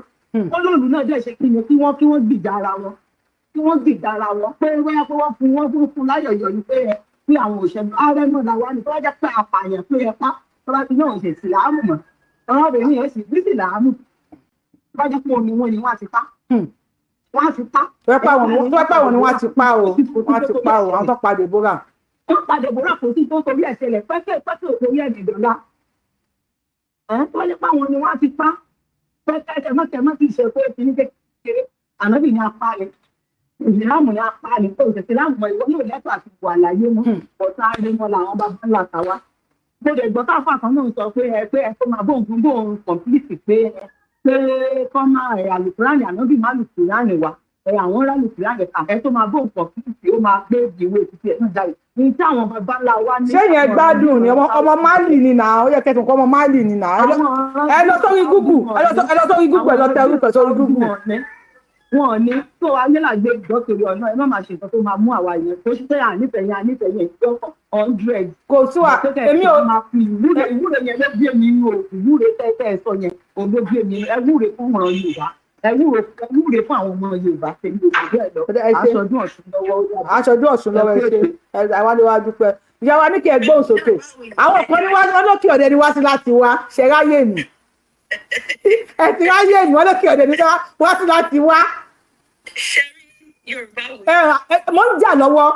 Olóòlù náà dẹ̀ ṣe kí ni kí wọ́n gbìjà ara wọn, kí wọ́n gbìjà ara wọn pé wẹ́yà pé wọ́n fún wọ́n fún láyọ̀yọ̀ ni pé ẹ pé àwọn òṣèlú ààrẹ náà làwọn ni tó wá jẹ́ pé apààyàn pé ẹ pa tó bá ti náà ṣe ìsìlámù mọ́ ọmọbìnrin yẹn sì ní ìsìlámù, tó bá jẹ́ pé òun ni wọ́n ni wọ́n á ti pa, wọ́n á ti pa. Tó fẹ́ pàwọn ni wọ́n ti pa o, wọ́n ti pa o, àwọn tó pa Deborah. Wọ́n pa Deborah, kò sí tó torí ẹ̀ ṣẹlẹ̀ pẹ́pẹ́ pẹ́pẹ́ ò torí ẹ̀ nìdọ̀la wọ́n lé pàwọn ni wọ́n á ti pa pẹ́pẹ́ tẹ̀mọ́tẹ̀mọ́ ti ṣe pé kìíní kékeré ànábì ni apá ni ìsìlámù ni apá ni tó ìsìlámù mọ ìwọ yóò lẹ́tọ̀ àti wà láyé mọ́. Ọ̀tá rí wọn làwọn bàbá ńlá tàwa. Mo dẹ̀ gbọ́ táfà kan náà sọ pé ẹ pé ẹ tó máa bóun fún bóun complete pé ẹ pé kọ́ máa ẹ̀ àlùkùránì ànábì má lùkùránì wá ẹ àwọn rálùkùránì kà ẹ tó máa bóun complete, ó máa gbé ìwé títí ẹ̀ náà jáde ní tí àwọn bàbá ńlá wa ní. Ṣé yẹn gbádùn ni? Ọmọ Mali ni nà ó yẹ kẹsàn-án kọ́ ọmọ Mali ni nà. Ẹ lọ sórí Google, ẹ lọ sórí Google, ẹ lọ tẹ orúkọ sórí Google. Wọn ò ní tó ayé làgbé ìgbọ́kiri ọ̀nà. Ẹ má máa ṣe nǹkan tó máa mú àwa yẹn tó ṣe ànífẹ̀ẹ́ yẹn, ànífẹ̀ẹ́ yẹn ìjọ 100. Kò sí wa, èmi ò. Máa fi ìwúre, ìwúre yẹn ló gbé mi inú o. Ìwúre tẹ́tẹ́ ẹ sọ yẹn òun ló gbé mi inú. Ẹ wúre fún ọ̀rọ̀ Yorùbá, ẹ wúre, ẹ wúre fún àwọn ọmọ Yorùbá. Tèmi ò jù bẹ́ẹ̀ lọ. Ẹ ṣé. Aṣọdún Ọ̀ṣun lọ́wọ́, ó dàbọ̀. Aṣojú Ọ̀ṣun lọ́wọ́, ẹ ṣe ẹ àwa ni wàá dúpẹ́. Ìyá wa ní kí ẹ gbóhùn sókè. Àwọn kan ní wọ́n lókè ọ̀dẹ ni wá sí láti wá ṣe ráyè nì, ẹ ti ráyè nì, wọ́n lókè ọ̀dẹ ni wá sí láti wá. Ẹ mo ń jà lọ́wọ́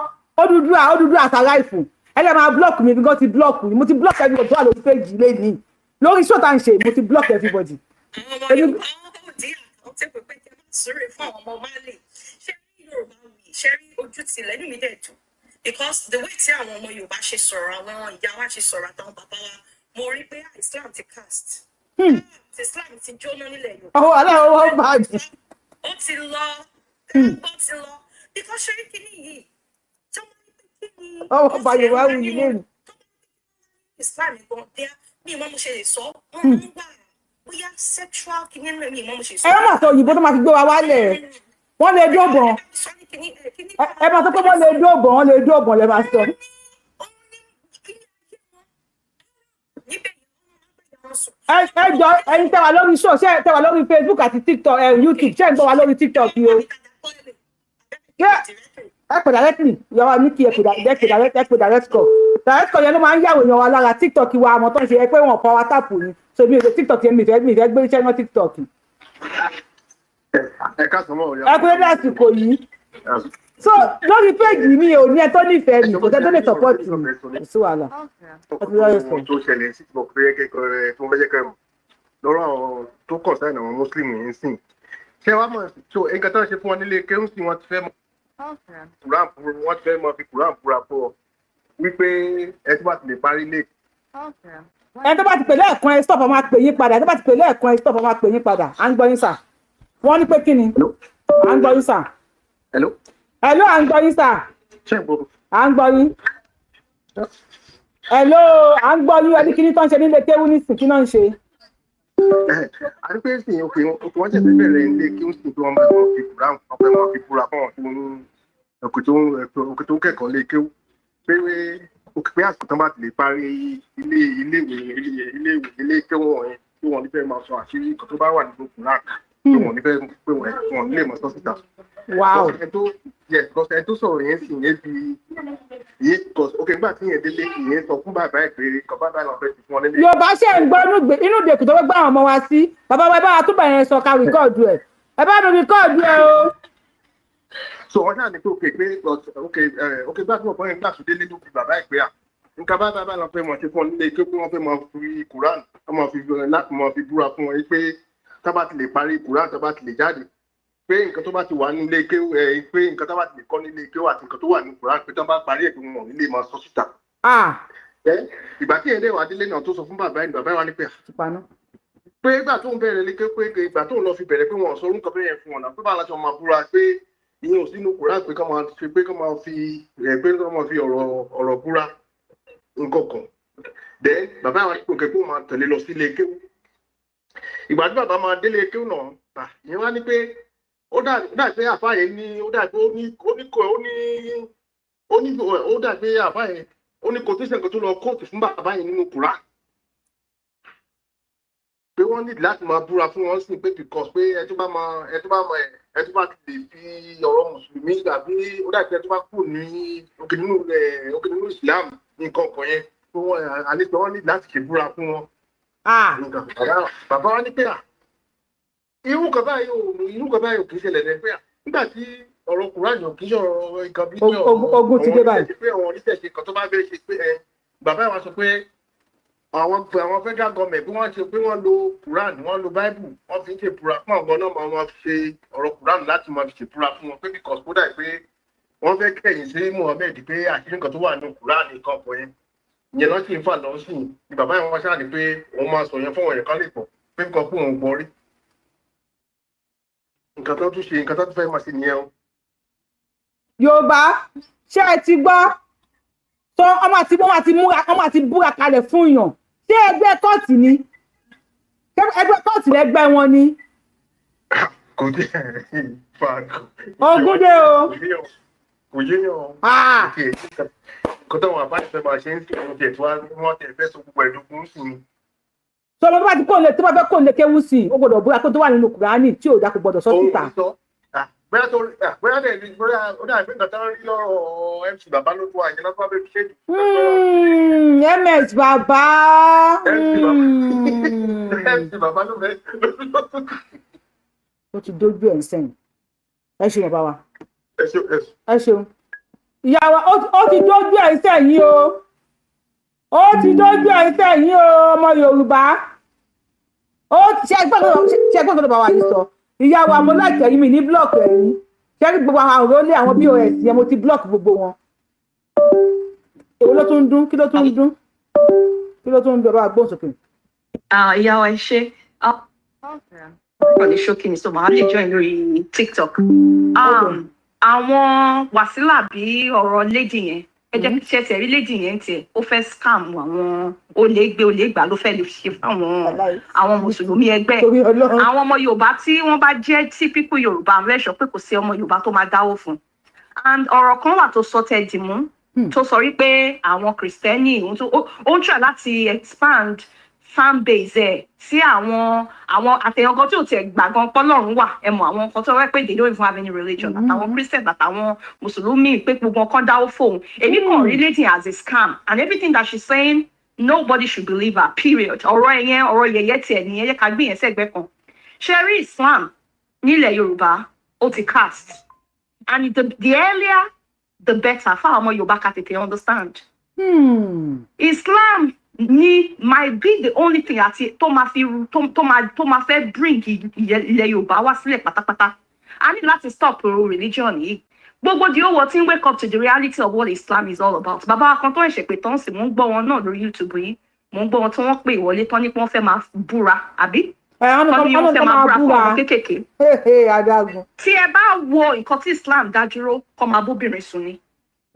Odùduwà, Odùduwà àtàláìfù. Ẹ lè máa block mi bí wọ́n ti block mi. Mo ti block everybody tó wà lórí péjì lẹ́nìí, lórí show tá à ń ṣe. Mo ti block everybody. Àwọn ọmọ Yorùbá, àwọn ọmọ òdì àwọn tẹ pé pé kí ẹ má sọ̀rọ̀ fún àwọn ọmọ Mali. Ṣé rí Yorùbá wì, ṣé rí ojú tilẹ̀, inú mi dẹ̀ dùn because the way tí àwọn ọmọ Yorùbá ṣe sọ̀rọ̀, àwọn ìyá wa ṣe sọ̀rọ̀ àtàwọn bàbá wa, mo rí pé Islam ti cast, Islam ti jóná nílẹ̀ Yorùbá. Ọwọ́ aláwọ̀ wọ́n bàjẹ́. Ó ti lọ, ó ti lọ, because ṣé rí kíní yìí tí wọ́n ní pé kí ni Ọwọ́ bá Yorùbá wù yìí lẹ́nu. Islam gan dé mi ìmọ̀ mo ṣe lè sọ wọ́n máa ń wà bóyá sexual kíní mi ìmọ̀ mo ṣe sọ. Ẹ má sọ òyìnbó tó máa fi gbé wa wálẹ̀. Wọ́n lè dóbọ̀n. Ẹ máa sọ pé wọ́n lè dóbọ̀n, wọ́n lè dóbọ̀n lẹ máa sọ. Níbẹ̀ yẹn wọ́n máa ń bá sùn. Ẹ jọ, ẹ̀yin tẹ́ wà lórí show, ṣé tẹ́ wà lórí Facebook àti TikTok, ẹ YouTube, ṣé ń gbọ́ wa lórí TikTok yìí o? Ṣé ẹ pè directly? Ìyàwó ní kí ẹ pè direct, ẹ pè direct call. Direct call yẹn ló máa ń yàwó èèyàn wa lára. TikTok wa, àmọ́ tó ń ṣe ẹ pé wọn power tap ni, so mi ò lè TikTok yẹn, mi ì fẹ́ gbé iṣẹ́ náà TikTok. Ẹ káàsán mọ́ ọ̀yá. Ẹ kú dédé àsìkò yìí. So lórí page mi ò ní ẹ tó nífẹ̀ẹ́ mi, kò tẹ́ tó lè support mi, kò sí wàhálà. Ẹ ti lọ́ọ́ sọ. Ohun tó ṣẹlẹ̀ sí ti mọ̀ pé kẹ́kọ̀ọ́ tí wọ́n fẹ́ jẹ́ kẹ́ mọ̀ lọ́rọ̀ àwọn tó kọ̀ sáyẹn, àwọn Muslim yìí ń sìn, ṣé wàá mọ̀? So nǹkan tó ń ṣe fún wọn nílé kéwù sí, wọ́n ti fẹ́ mọ̀ Quran búra, wọ́n ti fẹ́ mọ̀ fi Quran búra fún ọ wípé ẹ tó bá ti lè parí ilé Ẹni tó bá ti pè lẹ́ẹ̀kan, ẹ stop, ọ máa pè yín padà. Ẹni tó bá ti pè lẹ́ẹ̀kan, ẹ stop, ọ máa pè yín padà. À ń gbọ́ yín, sir. Wọ́n ní pé kí ni? À ń gbọ́ yín, sir. Hello. Hello, à ń gbọ́ yín, sir. Ṣé ń gbọ́? À ń gbọ́ yín. Hello, à ń gbọ́ yín. Ẹni kí ni tó ń ṣe nílé kéwú nísìn? Kí náà ń ṣe? Àti pé sìn òkè wọ́n ṣẹ̀ṣẹ̀ bẹ̀rẹ̀ ilé kéwù sí pé wọ́n máa fi Quran, wọ́n fẹ́ máa fi búra fún àwọn tó ń òkè tó ń kẹ́kọ̀ọ́ lé kéwù pé òkè pé àsìkò tán bá ti lè parí ilé iléèwé iléèwé ilé kéwù wọ̀nyẹn, tí wọ́n ní fẹ́ máa sọ àṣírí nǹkan tó bá wà nínú Quran, pé wọ́n ní fẹ́ pé wọ́n ní lè mọ̀ sọ síta. Ẹni tó, yes, because ẹni tó sọ̀rọ̀ yẹn sì yẹn fi yẹn, because ok, nígbà tí yẹn délé, ìyẹn sọ fún bàbá ẹ̀ pé nǹkan bàbá náà fẹ́ ti fún ọ nílé. Yorùbá ṣe ń gbọ́ inú ìgbèkùn tó fẹ́ gbá àwọn ọmọ wa sí. Bàbá wa, ẹ bá wa túbọ̀ yẹn sọ ká record ẹ̀. Ẹ bá mi record ẹ̀ o. So wọn ṣáà ní pé ok, pé ok, ok, gbà tí wọn bọ́ yẹn, gbà tó délé ló fi bàbá ẹ̀ pé à nǹkan bá bàbá náà fẹ́ mọ̀ ṣe fún ọ nílé pé wọ́n fẹ́ máa fi Quran, wọ́n máa fi láti máa fi búra fún wọn yìí pé tá bá ti lè parí Quran, tá bá ti lè jáde, pé nǹkan tó bá ti wà nílé kéwú ẹ, pé nǹkan tó bá ti lè kọ́ nílé kéwú àti nǹkan tó wà ní Quran, pé tó bá parí ẹ̀, pé wọn ò ní lè máa sọ síta. Ìgbà tí ẹ̀dẹ̀ wà délé náà tó sọ fún bàbá ẹ̀, bàbá ẹ̀ wá ní pé pé ìgbà tó ń bẹ̀rẹ̀ lé pé ìgbà tó ń lọ fi bẹ̀rẹ̀ pé wọn ò sọ orúkọ bẹ́ẹ̀ yẹn fún wọn náà, pé báwa láti wọn máa búra pé ìyẹn ò sínú Quran, pé kọ́ máa fi pé kọ́ máa fi ẹ̀ pé kọ́ máa fi ọ̀rọ̀ búra nǹkan kan. Then bàbá wa ní pé kó máa tẹ̀lé lọ sílé kéwú. Ìgbà tí bàbá máa délé kéwú náà, ìyẹn wá ní pé ó dà pé àfáà yẹn ní ó dà pé ó ní ó ní ó ní ó ní ó dà pé àfáà yẹn ó ní quotation kan tó lọ quote fún bàbá yẹn nínú Quran, pé wọ́n ní láti máa búra fún wọn sí, pé because pé ẹ tó bá ti lè fi ọ̀rọ̀ mùsùlùmí àbí ó dà pé ẹ tó bá kù ní òkè nínú ẹ òkè nínú Islam nǹkan kan yẹn, pé wọ́n àlejò wọn ní láti ṣe búra fún wọn. Bàbá wa ní pé à irú kan báyìí ò kì í ṣẹlẹ̀ ní pé à nígbà tí ọ̀rọ̀ Kùránì ò kì í ṣọ̀rọ̀ nǹkan bí Ogun ti dé báyìí. Pé àwọn oníṣẹ̀ṣe kan tó bá fẹ́ ṣe pé ẹ bàbá wa sọ pé àwọn federal government bí wọ́n ṣe pé wọ́n lo Quran, wọ́n lo Bible, wọ́n fi ń ṣe búra fún àwọn náà, máa ṣe ọ̀rọ̀ Quran láti máa fi ṣe búra fún wọn, pé because kódà pé wọ́n fẹ́ kẹ̀yìn sí Muhammed, pé àṣírí nǹkan tó wà nínú Quran nǹkan kan yẹn, ìyẹn lọ́ sì ń fà lọ́ sí ni. Bàbá yẹn wọ́n ṣáà ní pé òun máa sọ yẹn fún òun kan lè pọ̀ pé nǹkan fún òun gbọ́ rí nǹkan tó tún ṣe, nǹkan tó tún fẹ́ máa ṣe nìyẹn o. Yorùbá, ṣé ẹ ti gbọ́ tó ọmọ àti wọ́n máa ti múra, wọ́n máa ti búra kalẹ̀ fún yàn? Ṣé ẹgbẹ́ kóòtù ni? Ṣé ẹgbẹ́ kóòtù lẹ́gbẹ́ wọn ni? Kò dé fa. Ogún dé o. Kò yé yàn. Kò táwọn àbáyé fẹ́ máa ṣe ń sìn oúnjẹ tí wọ́n tẹ̀ fẹ́ sọ gbogbo ẹ̀dógún sí ni. Sọmọ tó bá ti kó lè tó bá fẹ́ kó lè kéwú sí i, ó gbọ́dọ̀ búra pé tó wà nínú Kùránì tí ò dá kò gbọ́dọ̀ sọ síta. Bóyá tó bóyá dẹ̀ ní bóyá ó dà pé nǹkan tó ń rí lọ́rọ̀ MC Bàbá ló tó àyẹ̀ lọ́tọ́ bẹ́ẹ̀ fi ṣe. Ms Bàbá. MC Bàbá ló fẹ́. Ó ti dójú ẹ̀ ń sẹ́yìn. Ẹ ṣeun, bàbá wa. Ẹ ṣeun. Ẹ ṣeun, ìyá wa. Ó ti dójú ẹ̀ ń sẹ́yìn o. Ó ti dójú ẹ̀ ń sẹ́yìn o, ọmọ Yorùbá. Ó ṣe ẹgbẹ́ tó bá wa yìí sọ. Ìyá wa, mo like ẹ̀yin, mi ní block ẹ̀yin. Ṣé rí gbogbo àwọn àwòrán lé àwọn pos yẹn, mo ti block gbogbo wọn. Èwo ló tún ń dún? Kí ló tún ń dún? Kí ló tún ń dún? Ọba gbóhùn sókè. Ìyá wa, ẹ ṣe ọ̀rọ̀ ní ṣókí ni, so màá lè join lórí TikTok. Àwọn wàsílà bí ọ̀rọ̀ lady yẹn, ẹ jẹ́ kí ṣe tẹ̀rí lady yẹn tiẹ̀, ó fẹ́ scam àwọn olè gbé olè gbà ló fẹ́ lè ṣe fáwọn àwọn mùsùlùmí ẹgbẹ́. Àwọn ọmọ Yorùbá tí wọ́n bá jẹ́ typical Yorùbá, àwọn ẹ̀ṣọ́ pé kò sí ọmọ Yorùbá tó máa dáwó fún. And ọ̀rọ̀ kan wà tó sọ tẹ́ dìmú, tó sọ wípé àwọn Kìrìsìtẹ́nì ó ń try láti expand fan base ẹ̀ sí àwọn àtẹ̀yàn kan tí ò tiẹ̀ gbà gan pọ́lọ́run wà. Ẹ mọ̀ àwọn kan tó wẹ́ pé they don't even have any religion, àtàwọn Christians àtàwọn mùsùlùmí, pé gbogbo kan dáwó fóun. Èmi kàn relate as a scam and everything that she's saying, nobody should believe her, period. Ọ̀rọ̀ ẹ̀yẹn, ọ̀rọ̀ yẹ̀yẹ́ tiẹ̀ nìyẹn, yẹ ká gbé yẹn sẹ́gbẹ́ kan. Ṣe rí Islam nílẹ̀ Yorùbá, ó ti cast. And the earlier the better fáwọn ọmọ Yorùbá ká tètè understand. Islam ni might be the only thing àti tó máa fi tó máa fẹ́ bring ilẹ̀ Yorùbá wá sílẹ̀ pátápátá. A ní láti stop religion yìí. Gbogbo the whole world ti ń wake up to the reality of what Islam is all about. Bàbá wa kan tó ń ṣèpè tán sì, mò ń gbọ́ wọn náà lórí YouTube yìí, mò ń gbọ́ wọn tí wọ́n pè wọlé tán ní pé wọ́n fẹ́ máa búra, àbí? Ẹ wọn tán ní ní wọ́n fẹ́ kọ́ máa máa búra fún búra ọmọ kéékèèké. Adágún. Tí ẹ bá wo nǹkan tí Islam dá dúró, kọ́ máa bóbìnrin sùn ni,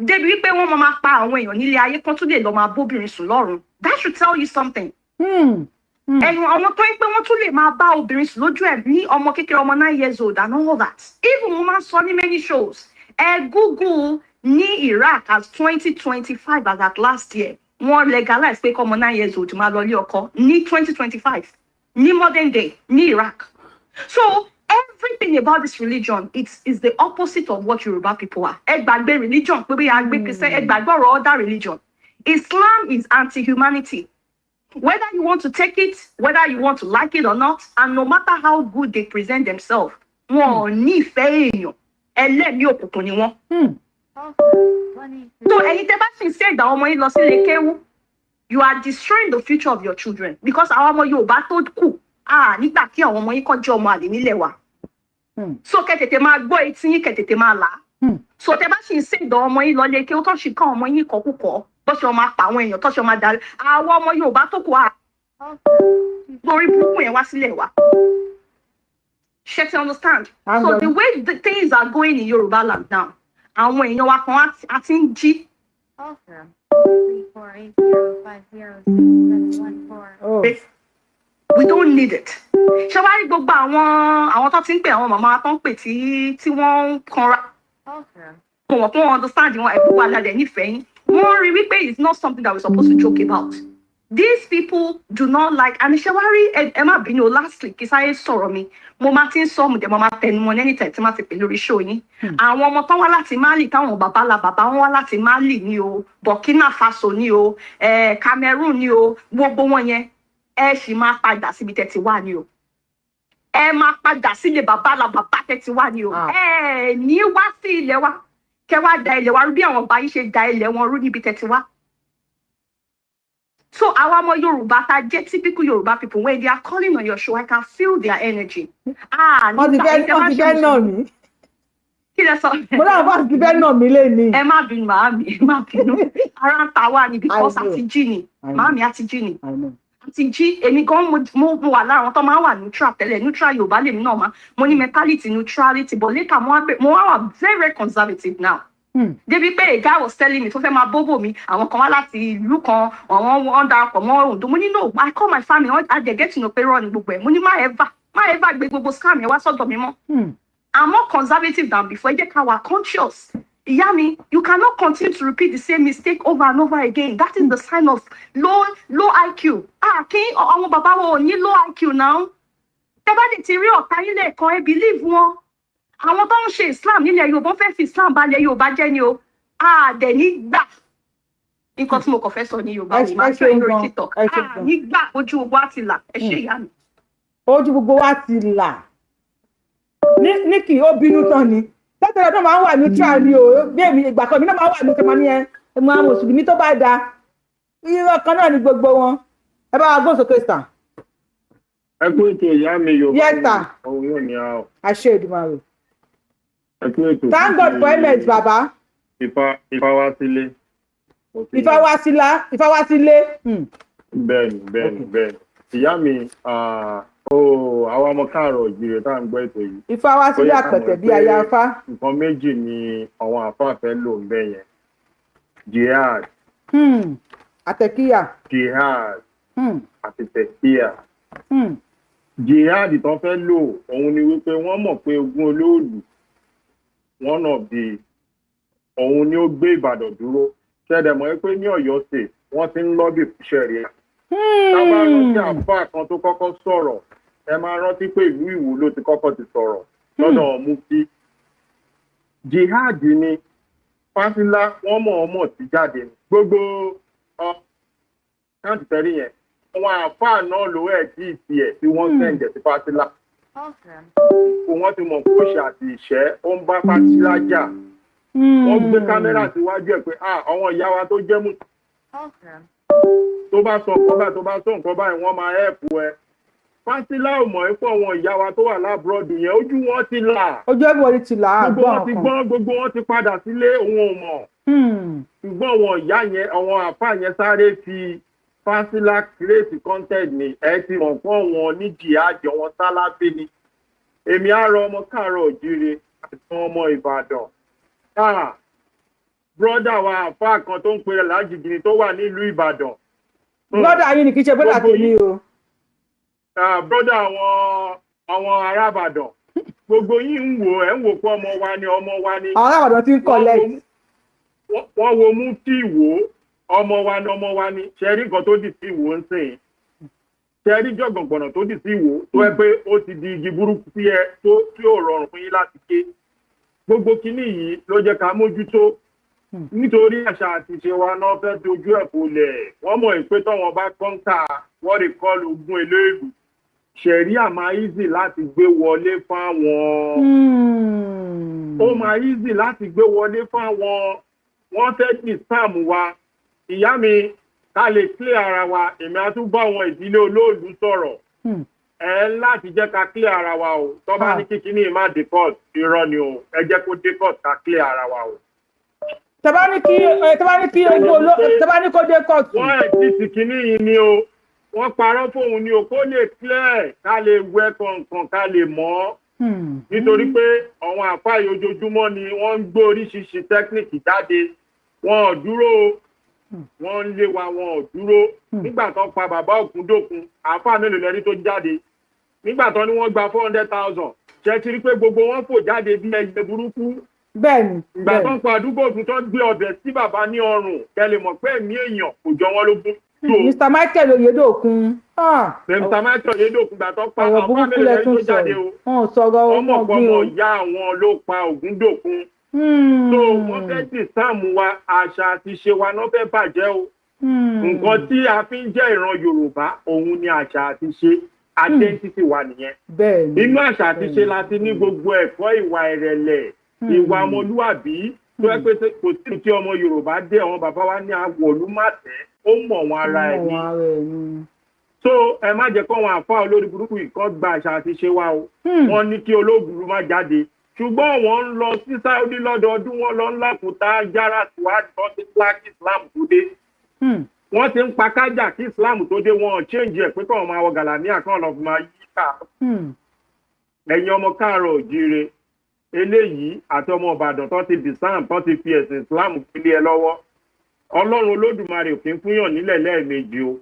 débi wípé wọ́n máa pa àwọn èèyàn nílé ayé kan tún lè lọ máa bóbìnrin sùn lọ́run. That should tell you something. Ẹnu àwọn tó ń pé wọ́n tún lè máa bá obìnrin sùn lójú ẹ̀ ní ọmọ kékeré, ọmọ 9 years old and all that. Even wọ́n máa ń sọ ní many shows, ẹ Google ní Iraq as 2025, as at last year, wọ́n legalize pé kọ́mọ 9 years old máa lọ ilé ọkọ ní 2025, ní modern day ní Iraq. So everything about this religion, it's is the opposite of what Yoruba people are. Ẹ gbàgbé religion pé bí a gbé Christian, ẹ gbàgbé ọ̀rọ̀ other religion. Islam is anti-humanity, whether you want to take it, whether you want to like it or not, and no matter how good they present themselves, wọn ò ní ìfẹ́ èèyàn, ẹlẹ́mìí òkùnkùn ni wọ́n. So ẹ̀yin tẹ́ bá sì ń send àwọn ọmọ yín lọ sílé kéwú, you are destroying the future of your children, because àwọn ọmọ Yorùbá tó kù, ah, nígbà kí àwọn ọmọ yín kọ́ jẹ́ ọmọ àlè nílẹ̀ wa. So kẹ́ tètè máa gbọ́ etí yín, kẹ́ tètè máa là á. So tẹ́ bá sì ń send àwọn ọmọ yín lọ lé kéwú, tó sì kọ́ ọmọ yín kọ́kúkọ́ bó ṣe máa pa àwọn èèyàn, tó ṣe máa darí àwọn ọmọ Yorùbá tó kù, á lórí burúkú yẹn wá sílẹ̀ wa. Ṣé ti understand? So the way the things are going in Yorùbá land now, àwọn èèyàn wa kan á ti ń jí. Oh. We don't need it. Ṣé wàá rí gbogbo àwọn tó ti ń pè, àwọn màmá tó ń pè tí wọ́n ń kanra, mo mọ̀ pé wọ́n understand wọn, ẹ̀kú wa lálẹ́ nífẹ̀ẹ́ yín. Wọ́n rí wípé it's not something that we're supposed to joke about. These people do not like, and ṣé wàá rí, ẹ má bínú o, lastly, kí sáyé sọ̀rọ̀ mi, mo máa ti ń sọ, mo dẹ̀ mo máa tẹnu mọ́ anytime tí má ti pè lórí show yín. Àwọn ọmọ tán wá láti Mali, táwọn bàbá la bàbá wọn wá láti Mali ni o, Burkina Faso ni o, Cameroon ni o, gbogbo wọn yẹn, ẹ sì máa padà síbi tẹ́ ti wá ni o. Ẹ máa padà sílé bàbá la bàbá tẹ́ ti wá ni o. Ẹ ní wá sí ilẹ̀ wa kẹ wá da ilẹ̀ wa rú bí àwọn ọba yín ṣe da ilẹ̀ wọn rú níbi tẹ́ ti wá. So àwa ọmọ Yorùbá ta jẹ́ typical Yorùbá people, when they are calling on your show, I can feel their energy. Ah, Wọ́n ti fẹ́, wọ́n ti fẹ́ nà mí. Kí lẹ sọ? Mo láwọn bá ti fẹ́ nà mí lénìí. Ẹ má bínú, màámi, ẹ má bínú. Ara ń ta wá ni, because àti jí ni, màámi, àti jí ni, àti jí. Èmi gan, mo wà lára àwọn tó máa ń wà neutral tẹ́lẹ̀, neutral Yorùbá lèmi náà máa, mo ní mentality neutrality, but later mo wá wà very very conservative now, débi pé a guy was telling me tó fẹ́ máa bóbò mi, àwọn kan wá láti ìlú kan, àwọn wọn darapọ̀ mọ́ Oǹdó. Mo ní no, I call my family, wọ́n á dẹ̀ get to know pé rọ́ ni gbogbo ẹ̀. Mo ní má ever, má ever gbé gbogbo scam yẹn wá sọ́dọ̀ mi mọ́. I'm more conservative than before. Ẹ jẹ́ ká wà conscious. Ìyá mi, you cannot continue to repeat the same mistake over and over again. That is the sign of low low IQ. Ah, kí àwọn bàbá wa ò ní low IQ now. Tẹ́ bá lè ti rí ọ̀tá yín lẹ́ẹ̀kan, ẹ believe wọn. Àwọn tó ń ṣe Islam nílẹ̀ Yorùbá fẹ́ fi Islam balẹ̀ Yorùbá jẹ́ ni o. A dẹ̀ ní gbà. Nǹkan tí mo kàn fẹ́ sọ ní Yorùbá Ẹ wò máa ẹ ń ṣeun lórí gan, TikTok. ẹ ṣeun A gan. ní gbà, ojú ogun á ti là. Ẹ ṣé, ìyá mi. Ojú gbogbo wa ti là. Ní kì í ó bínú tán ni tẹ́tẹ̀rẹ̀ náà máa ń wà neutral ni o. Bí èmi, ìgbà kan mi náà máa ń wà neutral, máa ní ẹ ẹ mọ àwọn mùsùlùmí tó bá da irọ́ kan náà ni gbogbo wọn. Ẹ bá wa gbóhùn sókè sàn. Ẹ kú ètò, ìyá mi Yorùbá. Yes, sir. Òun yóò ní a ọ. Àṣẹ Èdùmàrè. Ẹ kú ètò. Thank God for MS bàbá. Ifá, Ifá wá sílé. Ifáwásílá, Ifáwásílé. Bẹ́ẹ̀ni, bẹ́ẹ̀ni, bẹ́ẹ̀ni, ìyá mi. Ó àwa ọmọ káàárọ̀ òjìrè tá à ń gbọ́ ètò yìí, Ifáwásílé ó yẹ ká mọ̀ àpẹtẹ bí pé aya afá. Nǹkan méjì ni àwọn àáfàá fẹ́ lò ń bẹ̀ yẹn: jihad. Àtẹkíyà. Jihad àti tẹ̀kíà. Jihad tán fẹ́ lò, òun ni wípé wọ́n mọ̀ pé ogun olóòlù, one of the, òun ni ó gbé Ìbàdàn dúró. Ṣẹ̀dẹ̀ mọ̀ pé ní Ọ̀yọ́ State, wọ́n ti ń lobby fún Sharia. Tá a bá rántí àfáà kan tó kọ́kọ́ sọ̀rọ̀, ẹ máa rántí pé ìlú Ìwó ló ti kọ́kọ́ ti sọ̀rọ̀ lọ́dọ̀ mufti. Jihad ni fásilá, wọ́n mọ̀ ọ́n mọ̀ sí jáde ni gbogbo káàntì tẹ́rí yẹn. Àwọn àáfàá náà ló ẹ̀ tí ì tiẹ̀ tí wọ́n send ẹ̀ sí fásilá. Kò wọ́n ti mọ̀ pé òṣì àti ìṣẹ́ ó ń bá Fásilà jà. Wọ́n gbé kámẹ́rà síwájú ẹ̀ pé, "Ah, àwọn ìyá wa tó jẹ́ mú tó bá sọ nǹkan báyìí, tó bá sọ nǹkan báyìí, wọ́n máa help ẹ." Fásilà ò mọ̀ pé àwọn ìyá wa tó wà l'abroad yẹn, ojú wọn ti là. Ojú everybody ti là á. Gbogbo gbọ́n wọn ti kan. gbọ́n, gbogbo wọn ti padà sílé, òun ò mọ̀. Ṣùgbọ́n àwọn ìyá yẹn, àwọn àfáà yẹn sáré fi Fásilà create content ni. Ẹ ti mọ̀ fún àwọn ní jihad, wọn sálábí ni. Èmi á rọ ọmọ káàárọ̀ òjíire àti ọmọ Ìbàdàn káà, brother wa àfáà kan tó ń pèrè lájìgìrì tó wà nílùú Ìbàdàn. Brother yín ni, kì í ṣe brother Gbogbo tèmi o. Ah, brother àwọn ará Ìbàdàn, gbogbo yín ń wò, ẹ̀ ń wò pé ọmọ wa ni, ọmọ wa ni. Àwọn alábàdàn ti ń collect. Wọ́n wo mú tí ìwò, ọmọ wa ni, ọmọ wa ni. Ṣe rí nǹkan tó dì sí ìwò ń sìn? Ṣe rí jọ̀gàngbọ̀nà tó dì sí ìwò tó ẹ pé ó ti di igi burúkú tí ẹ tó tí ò rọrùn fún yín láti ké? Gbogbo kinní yìí ló jẹ́ ká mójútó, nítorí àṣà àti ìṣe wa náà fẹ́ dojú ẹ̀ bolẹ̀. Wọ́n mọ̀ pé tọ́wọ́n bá kọ́ńtà wọ́n lè kọ́lu ogún eléèlú, ṣẹ̀ríà máa easy láti gbé wọlé fáwọn. Ó máa easy láti gbé wọlé fáwọn. Wọ́n fẹ́ disarm wa. Ìyá mi, ká lè clear ara wa, èmi á tún bá àwọn ìdílé olóòlù sọ̀rọ̀. Ẹ láti jẹ́ ká clear ara wa o. Tó bá ní kíkiní má dé court, irọ́ ni o. Ẹ jẹ́ kó dé court, ká clear ara wa o. Tẹ́bá ní kí ojú oló, tẹ́bá ní kó dé kóòtù. Wọ́n ẹ̀ tí ti kíní yìí ni o. Wọ́n parọ́ fóun ni o, kó lè clear, ká lè wẹ kọ̀ọ̀kan, ká lè mọ̀ ọ́, nítorí pé àwọn àfáà yìí, ojoojúmọ́ ni wọ́n ń gbé oríṣiríṣi technique jáde. Wọn ò dúró o. Wọ́n ń lé wa, wọn ò dúró. Nígbà tó pa bàbá Ògúndòkun, àáfàá mélòó lẹ́rí tó jáde? Nígbà tó ní wọ́n gba 400,000, ṣe ti rí pé gbogbo wọn fò jáde bí ẹyẹ burúkú? Bẹ́ẹ̀ni. Ìgbà tó ń pa àdúgbò tún, tó ń gbé ọbẹ̀ sí bàbá ní ọrùn, kẹ́ lè mọ̀ pé ẹ̀mí èèyàn kò jọ wọ́n lógún tó. Mr Michael Oyedokun. Ah, Mr Michael Oyedokun, gbà tó pa ọ̀rọ̀ àáfàá burúkú mélòó lẹ lẹ́rí tún tó sọ jáde yìí. o? Wọn ò sọ̀rọ̀ o, Wọ́n mọ̀ wọn pé gbé ọmọ o. ìyá àwọn ló pa Ògúndòkun. So wọ́n fẹ́ disarm wa. Àṣà àti ìṣe wa náà fẹ́ bàjẹ́ o. Nǹkan tí a fi ń jẹ́ ìran Yorùbá, òun ni àṣà àti ìṣe, identity wa nìyẹn. Inú àṣà àti ìṣe la ti ní gbogbo ẹ̀kọ́ ìwà ìrẹ̀lẹ̀, ìwà ọmọlúwàbí tó yẹ pé kò sí tí ọmọ Yorùbá dé. Àwọn bàbá wa ní awọ̀lú má tẹ́, ó mọ̀ wọn ara ẹ̀ Mọ̀ ní. wọn ara ẹ̀ ni. So ẹ má jẹ́ kó àwọn àfa olórí burúkú yìí kán gba àṣà àti ìṣe wa o. Wọ́n ní kí olóògùn má jáde, ṣùgbọ́n wọ́n ń lọ sí Saudi lọ́dọọdún, wọ́n lọ ń lákòótá yára síwájú tó ti ńlá kí Islam tó dé. Wọ́n ti ń pa kájà kí Islam tó dé. Wọn ò change ẹ̀ pé káwọn máa wọ gàlàmíà, káwọn lọ fi máa yí ká. Ẹ̀yin ọmọ káàárọ̀ òjíire eléyìí àti ọmọ Ìbàdàn tó ti disarm, tó ti fi ẹ̀sìn Islam pílé ẹ lọ́wọ́, Ọlọ́run Olódùmarè ò kí ń fúnyàn nílẹ̀ lẹ́ẹ̀mejì o.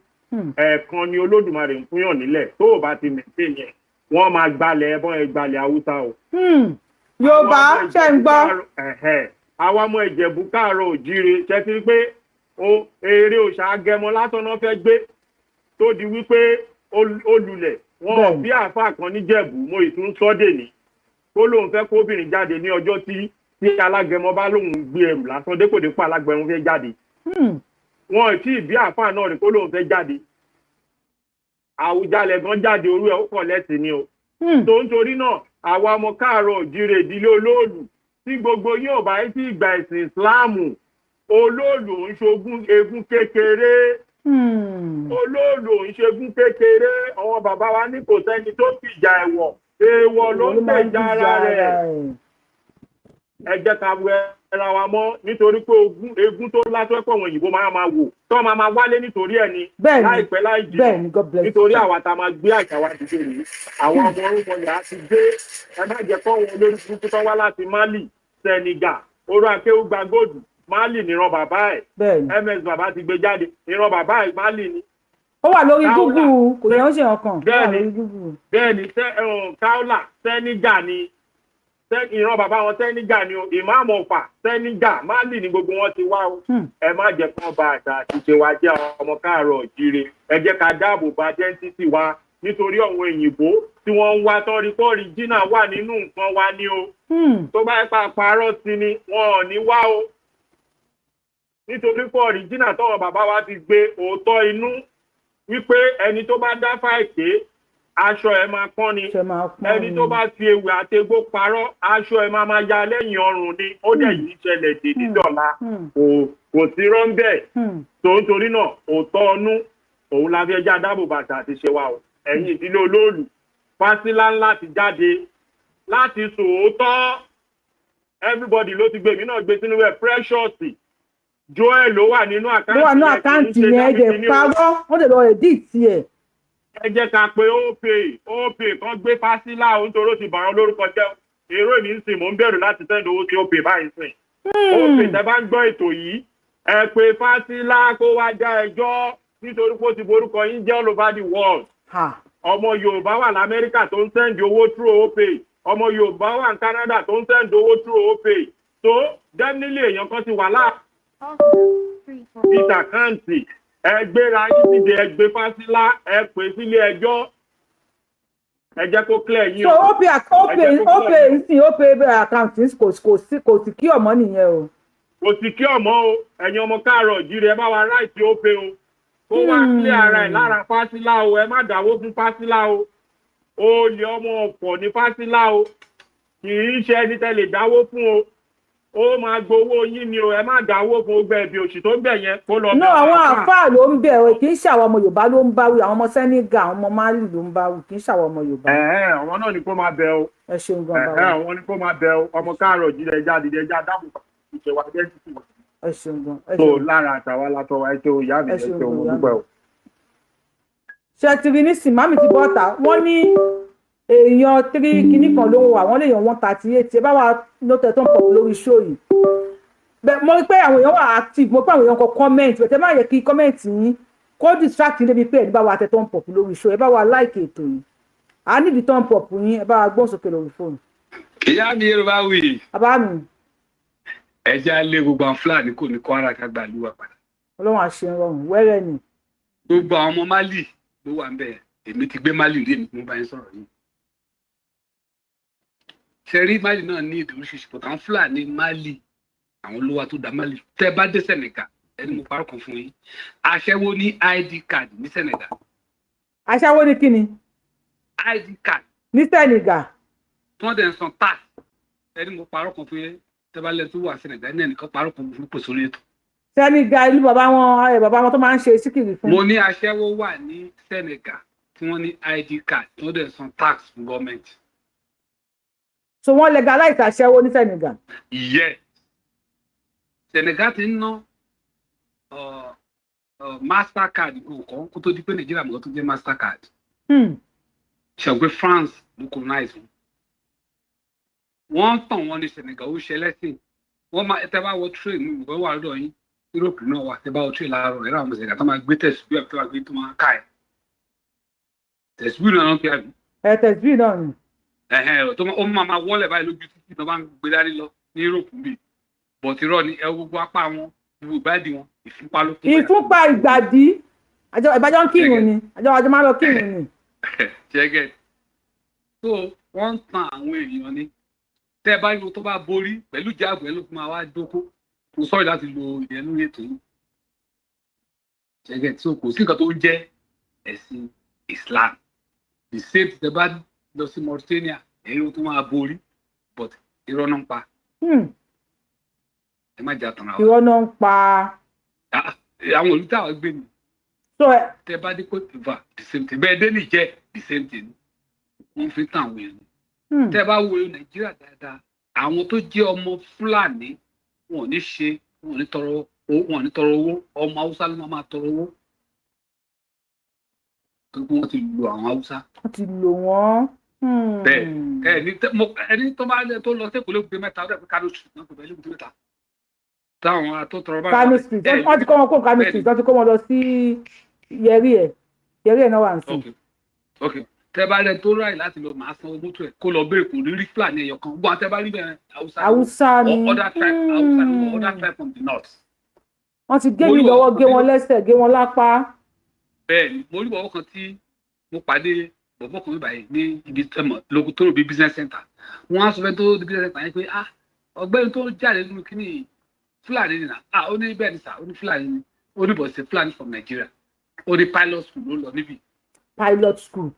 Ẹ̀ẹ̀kan ni Olódùmarè ń fúnyàn nílẹ̀. Tó o bá ti mẹ̀tẹ̀ yẹn, wọ́n máa gbalẹ̀ ẹbọn ẹ, gbalẹ̀ Haúsá o. Yorùbá, ṣe ń gbọ́? Ẹ̀hẹ̀. Àwa ọmọ Ìjẹ̀bú káàárọ̀ òjíire, ṣe ti rí pé o eré òòṣà agẹmọ lásán náà fẹ́ gbé tó di wípé ó lulẹ̀ wọn ò bí àáfàá kan níjẹ̀bú mo ìtún sọ́dẹ̀ ní kó lóun fẹ́ kóbìnrin jáde ní ọjọ́ tí alágẹmọ bá lóun gbé ẹrù lásán dépòdépò alágẹmọ fẹ́ jáde. Wọn ò tí ì bí àáfàá náà rí kó lóun fẹ́ jáde. Àwùjalẹ̀ gan jáde, orú ẹ̀ ó kọ̀ lẹ́sìn ni o. Tó ń torí náà, àwa ọmọ káàárọ̀ òjíire, ìdílé olóòlù, tí gbogbo yóò bá sí ìgbà ẹ̀sìn Ìsìláàmù, olóòlù ò ń ṣogún eégún kékeré. Olóòlù ò ń ṣegún kékeré. Àwọn bàbá wa ní kò sẹ́ni tó fìjà ẹ̀wọ̀, èèwọ̀ ló ń gbèjà ara rẹ̀. Ẹ jẹ́ ká wẹ ara wa mọ́, nítorí pé ogún eégún tó látọ́ pọ̀, àwọn òyìnbó máa máa wò tó máa máa wálé nítorí ẹ̀ ni. Láìpẹ́ láì jìnnà. Bẹ́ẹ̀ni, God bless you. Nítorí àwa tá a máa gbé àṣà wa dìde rèé. Àwọn ọmọ orúkọ yà á ti dé. Ẹ má jẹ́ kọ́ wọn lórí burúkú tó wá láti Mali, Senegal. Orú akéwùgbà góòdù, Mali níran bàbá ẹ̀. Ms bàbá ti gbé jáde, ìran bàbá ẹ̀ Mali ni. Ó wà lórí Kaola. Google, kò yẹn ó ṣe ọkàn, ó wà Bẹ́ẹ̀ni. lórí Google. Bẹ́ẹ̀ni, Kaola, Senegal ni. Ìran bàbá wọn Senegal ni o. Ìmáàmù Ọ̀fà, Senegal, Mali ni gbogbo wọn ti wá o. Ẹ má jẹ́ kán ba àṣà àti ìṣe wa jẹ́. Ọmọ káàárọ̀ òjíire, ẹ jẹ́ ká dáàbò bo identity wa, nítorí àwọn òyìnbó tí wọ́n ń wá tọ́rí pọ́ọ̀rì jìnnà wà nínú nǹkan wa ni o. Tó bá pa parọ́ sí ni, wọn ò ní wá o, nítorí pọ́ọ̀rì jìnnà tọ́wọ́ bàbá wa ti gbé òótọ́ inú wípé ẹni tó bá dá fáìké Aṣọ ẹ̀ máa pọ́n ni. Ṣe máa pọ́n Ẹni tó bá fi ewì àtegbò parọ́, aṣọ ẹ̀ máa máa ya lẹ́yìn ọrùn ni. Ó dẹ̀ yìí ṣẹlẹ̀ dèdí dọ̀la, kò sí rọ́ńbẹ́ tó. Ń torí náà, òótọ́ ọnú òun la fi ẹja dáàbò bàtà àti ṣe wa o. Ẹ̀yin ìdílé olóòlù, Fásilà ńlá ti jáde láti sòótọ́. Everybody ló ti gbé, èmi náà gbé sínú ẹ̀. Precious Joel ló wà nínú account. Ló wà ní yẹn, kì í account ṣe yẹn, ẹ dẹ̀ Dáfídì ní o. parọ́, wọ́n dẹ̀ lọ edit ẹ̀. Ẹ jẹ́ ká pe Opay, Opay kan gbé Fásilà o, nítorí ó ti bà wọ́n lórúkọ jẹ́. Èrò èmi ń sìn, mò ń bẹ̀rù láti send owó sí Opay báyìí sìn. Opay, tẹ́ bá ń gbọ́ ètò yìí, ẹ pé Fásilà kó wá dá ẹjọ́, nítorí pé ó ti borúkọ yín jẹ́ all over the world. Ọmọ Yorùbá wà lamẹ́ríkà tó ń send owó through Opay, ọmọ Yorùbá wà ní Canada tó ń send owó through Opay. So definitely èèyàn kan ti wà láàbí account. Ẹ gbéra yín síde, ẹ gbé Fásilà, ẹ pè sílé ẹjọ́, ẹ jẹ́ kó clear yín So o. Opay. Ẹ Opay. jẹ́ kó clear Opay yín. Nsìn Opay account kò sí kí ọmọ nìyẹn o. Kò sì kí ọmọ o. Ẹ̀yin ọmọ káàárọ̀ jíire, ẹ bá wa write Opay o, kó wá clear ara ẹ̀ lára Fásilà o. Ẹ má dáwó fún Fásilà o. Olè ọmọ ọ̀pọ̀ ní Fásilà o, kì í ṣe ẹni tẹ́ lè dáwó fún o. Ó máa gbowó yín ni o. Ẹ má dáwó fún ogbẹ ẹbí òṣì tó ń bẹ̀ yẹn, kó lọ No, bẹ̀ àwọn àáfàá. Àáfàá ló ń bẹ̀ ọ́, kì í ṣe àwọn ọmọ Yorùbá ló ń bá wí. Àwọn ọmọ Senegal, àwọn ọmọ Mali ló ń bá wí, kì í ṣe àwọn ọmọ Yorùbá. Ẹ̀hẹ́n, àwọn náà ni kó máa bẹ o. Ẹ ṣeun gan, Ẹ̀hẹ́n, bàbá. àwọn ni kó máa bẹ o. Ọmọ káàárọ̀ jíire, ẹja dìde, ẹja dáàbò ìṣẹ̀wà identity wa. Ẹ ṣeun gan, ẹ So ṣeun. lára àtàwọn alátọwà, ẹ ṣe o, ìyá mi. Ẹ Ẹ ṣeun ṣe o, gan, mo ìyá mi. dúpẹ́ o. Ṣe ti rí nísìn, mami ti bọ́ta, wọ́n ní èèyàn three kinní kan ló ń wà, wọ́n lè yàn 138. Ẹ bá wa ló tẹ̀ tó ń pọ̀ lórí show yìí. Bẹ́ẹ̀ mo rí pé àwọn èèyàn wà active, mo pé àwọn èèyàn kọ comment bẹ́ẹ̀. Tẹ́ má yẹ kí comment yín kó distract yín débi pé ẹ̀ ní bá wa tẹ̀ tó ń pọ̀ lórí show. Ẹ bá wa like ètò yìí, à nídìí tó ń pọ̀ yín. Ẹ bá wa gbóhùn sókè lórí fóònù. Ìyá mi, Yorùbá wì. Bàbá mi. Ẹ jẹ́ á lé gbogbo àwọn Fúlàní kò ní Kwara, ká gbà lúwa padà. Ọlọ́run àṣẹ rọrùn wẹ́rẹ́ ni. Gbogbo àwọn ọmọ Mali ló wà ń bẹ. Èmi ti gbé Mali rí, èmi tí mo bá yín sọ̀rọ̀ yìí. Ṣe rí, Mali náà ní èdè oríṣiríṣi, but àwọn Fúlàní Mali, àwọn ló wá tó da Mali. Tẹ bá dé Senegal, ẹni mo parọ́ kan fún yín, aṣẹ́wó ní ID card ní Senegal. Aṣẹ́wó ní kíni? ID card. Ní Senegal. Tí wọ́n dẹ̀ ń san tax. Ẹni mo parọ́ kan fún yín, tẹ bá lẹ́nu tó wà Senegal ní ẹnìkan parọ́ kan fún pèsè orí ètò. Senegal, ìlú bàbá wọn, ẹ, bàbá wọn tó máa ń ṣe síkìrì fún. Mo ní aṣẹ́wó wà ní Senegal tí wọ́n ní ID card, tí wọ́n dẹ̀ ń san tax fún gọ́ọ̀mẹ̀ntì. So wọ́n legalize aṣẹ́wó ní Senegal? Yes, Senegal ti ń ná Mastercard nǹkan kó tó di pé Nàìjíríà mọ̀ tó jẹ́ Mastercard. Ṣàgbé France ló colonize wọn, wọ́n ń tàn wọ́n ní Senegal ó ṣe ẹlẹ́sìn. Wọ́n máa tẹ́ bá wọ train ní ìwé wà lọ́dọ̀ yín, Europe náà wà. Tẹ́ bá wọ train láàárọ̀, ẹ̀rọ àwọn Senegal tó máa gbé tẹ̀síbí àbí tó máa gbé tó máa ká ẹ̀ tẹ̀síbí náà ló ń pè àbí. Ẹ tẹ̀síbí náà ni. Ẹ̀hẹ́n, tó ó máa máa wọ́lẹ̀ báyìí lójú títì tó bá ń gbé dání lọ ní Europe bíi bọ̀tí irọ́ ni. Ẹ wo gbogbo apá wọn, gbogbo ìbádìí wọn, ìfúnpá ló kún bẹ́ẹ̀. Ìfúnpá ìgbàdí, àjọ ìbájọ́ ń kírun ni, àjọ máa ń lọ kírun ni. Jẹ́gẹ́, so wọ́n ń tan àwọn èèyàn ni. Tẹ́ ẹ bá rí wọn tó bá borí pẹ̀lú jáàbù ẹ ló fi máa wá dóko. Mo sọ̀rọ̀ láti lo ìyẹn lórí ètò yìí. Jẹ́gẹ́, so kò sí nǹkan tó ń jẹ́ ẹ̀sìn Islam. The same, tẹ́ bá lọ sí Mauritania, ẹ̀rí tó máa borí, but irọ́ náà ń pa. Ẹ má jà tàn ra wa. Irọ́ náà ń pa. Ah, àwọn ìlú táwọn gbé ni. So ẹ Tẹ́ bá dé Côte d'Ivoire, the same thing. Bẹ́ẹ̀ dé Niger, the same thing. Wọ́n fi tàn àwọn èèyàn ni. Tẹ́ bá wo Nàìjíríà dáadáa, àwọn tó jẹ́ ọmọ Fúlàní, wọn ò ní ṣe, wọn ò ní tọrọ owó, wọn ò ní tọrọ owó. Ọmọ Haúsá ló máa tọrọ owó tó kí wọ́n ti lu àwọn Haúsá. Wọ́n ti lò wọ́n. Bẹ́ẹ̀ ẹ ní ẹni tó bá tó lọ sí Èkó lébùté mẹ́ta, ó dẹ̀ pé Kano Street náà, kò bẹ́ẹ̀ lébùté mẹ́ta táwọn tó tọrọ bá. Kano Street, wọ́n ti kó wọn kó Kano Street, wọ́n ti kó wọn lọ sí Yẹrí ẹ̀, Yẹrí ẹ̀ náà wà ń sìn. Ok, tẹ bá rẹ tó ráì láti lọ máa sanwó mọ́tò ẹ̀ kó lọ béèrè, kò ní rí Fúlàní ẹyọ kan. Gbọ́n tẹ bá rí bẹ́ẹ̀, Haúsá ni. Haúsá ni. Or other tribe, Haúsá ni, or other tribe from the north. Wọ́n ti gé Mo mi rí lọ́wọ́, ọ̀kan gé wọn lẹ́sẹ̀, gé wọn lápá. Bẹ́ẹ̀ ni, mo rí bọ̀bọ̀ kan tí mo pàdé, bọ̀bọ̀ kan báyìí ní ibi tẹmọ lóko tó rò bí business center. Wọ́n á sọ fẹ́ tó di business center yẹn pé, "Ah, ọ̀gbẹ́ni tó jáde nínú kíní, Fúlàní ni nà." "Ah," ó ní, "bẹ́ẹ̀ ni sà." Ó ní Fúlàní ni, ó ní bọ̀ sí Fúlàní from Nigeria. Ó ní pilot school ló lọ níbí. Pilot school.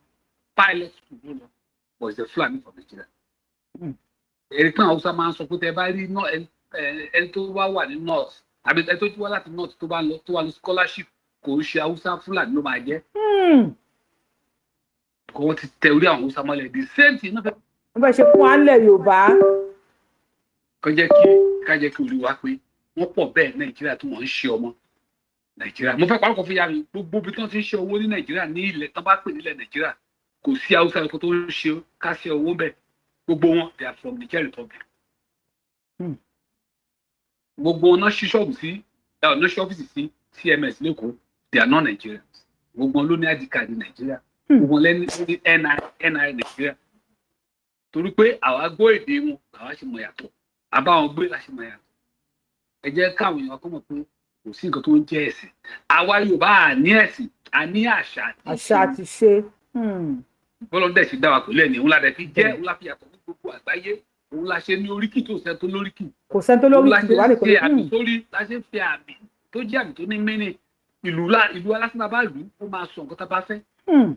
Pilot school ló lọ, but he's a Fulani from Nigeria. Ẹ̀rí pé àwọn Haúsá máa ń sọ pé tẹ bá rí ẹni tó bá wà ní north àbí ẹni tó wá láti north tó bá lọ, tó wà ní scholarship, kò ń ṣe Haúsá, Fúlàní ló máa jẹ́. Kò wọ́n ti tẹ orí àwọn Haúsá mọ́lẹ̀. The same thing náà fẹ́ Wọ́n fẹ́ ṣe fún wa nílẹ̀ Yorùbá. Kó jẹ́ kí ká jẹ́ kí orí wa pé wọ́n pọ̀ bẹ́ẹ̀ Nàìjíríà tí wọ́n ń ṣe ọmọ Nàìjíríà. Mo fẹ́ parọ́ fún yá mi, gbogbo ibi tí wọ́n ti ń ṣe owó ní Nàìjíríà, ní ilẹ̀ tán bá pè nílẹ̀ Nàìjíríà, kò sí Haúsá ẹ̀kọ́ tó ń ṣe ká ṣe owó bẹ́ẹ̀. Gbogbo wọn, they are from Niger Republic. Gbogbo wọn náà ṣí ṣọ́ọ̀bù sí ẹ̀ náà ṣí ọ́fíìsì sí CMS l'Ékòó. They are not Nigerians. Gbogbo wọn ló ní ID card Nàìjíríà, gbogbo wọn lẹ́ni ló ní NI Nàìjíríà, torí pé àwa gbọ́ èdè wọn làwa ṣe mọ̀ yàtọ̀, àbá wọn gbé la ṣe mọ̀ yàtọ̀. Ẹ jẹ́ káwọn èèyàn kọ́ mọ̀ pé kò sí nǹkan tó ń jẹ́ ẹ̀sìn. Àwa Yorùbá à ní ẹ̀sìn, à ní àṣà àti àṣà àti ṣe. Bọ́lá ń dẹ̀ ṣe dá wa pẹ̀lú ẹ̀ ní òun la dẹ̀ fi jẹ́, òun la fi yàtọ̀ ní gbogbo àgbáyé, òun la ṣe ní oríkì tó sẹ́ tó lóríkì. Kò sẹ́ni tó Òun la lóríkì ṣe wà ń nìkan. ṣe àmì sórí, la ṣe ń fi àmì tó jẹ́ àmì tó ní mínì. Ìlú la ìlú alásán bá lù ú, ó máa sọ nǹkan tá a bá fẹ́.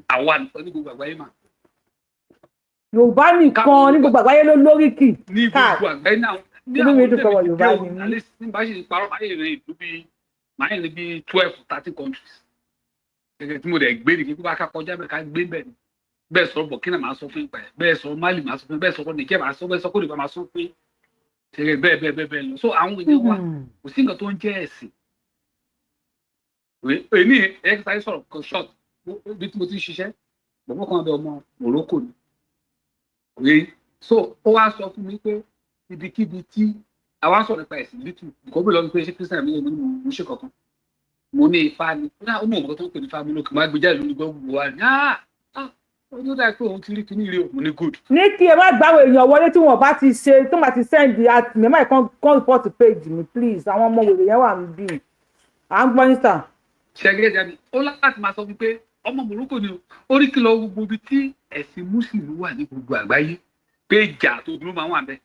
Àwa nìkan ní gbogbo àgbáyé mà. Yorùbá nìkan ní gbogbo àgbáyé ló lóríkì. Ní gbogbo àgbáyé náà ní Inú mi àwọn dùn pé ọmọ tẹ̀mí Yorùbá ti ni dé mí. o alẹ́ ní bá ṣe parọ́, máa yẹn ìlú bíi, máa yẹn bíi 12, 13 countries gẹ́gẹ́ tí mo dẹ̀ gbé ní kí bá ká kọjá bẹ́ẹ̀ ká gbé bẹ́ẹ̀ ni. Bẹ́ẹ̀ sọ̀rọ̀ Burkina, máa sọ fún ìgbà yẹn, bẹ́ẹ̀ sọ̀rọ̀ Mali, máa sọ fún, bẹ́ẹ̀ sọ̀rọ̀ Niger, máa sọ, bẹ́ẹ̀ sọ Côte d'Ivoire, máa sọ fún ṣẹlẹ̀ bẹ́ẹ̀ bẹ́ẹ̀ bẹ́ẹ̀ bẹ́ẹ̀ lọ. So àwọn èèyàn wa, kò sí nǹkan tó ń jẹ́ ẹ̀sìn. Èmi ẹ̀ sáré sọ̀rọ̀ kan short. Bí tí mo ti ń ṣiṣẹ́, bọ̀bọ̀ kan bẹ, ọmọ Morocco ni òye. So ó wá sọ fún mi pé ibikíbi tí àwa sọ̀rọ̀ nípa ẹ̀sìn lítù nǹkan bí lọ́dún pé ṣé Christian mi ní mo ṣe kankan, mo ní Ifá ni. Ó ní òmùkọ́ tó ń pè ní Ifá mi lókè máa gbé jáde lórí gbọ́gbọ́ wa ní ah ah, ó ní ó dáa pé òun ti rí kíní rí òun ní good. Ní kí ẹ má gbáwọ èèyàn wọlé tí wọn bá ti ṣe tó bá ti send mẹ́mọ́ ẹ̀ kan report page mi, please. Àwọn ọmọ wèrè yẹn wà níbí. À ń gbọ́ ní sà. Ṣẹgẹ jáde, ó láti máa sọ fún pé ọmọ Morocco ni o. Ó ní kí lọ gbogbo ibi tí ẹ̀sìn Muslim wà ní gbogbo àgbáyé, pé ìjà tó dúró máa wà bẹ́ẹ̀.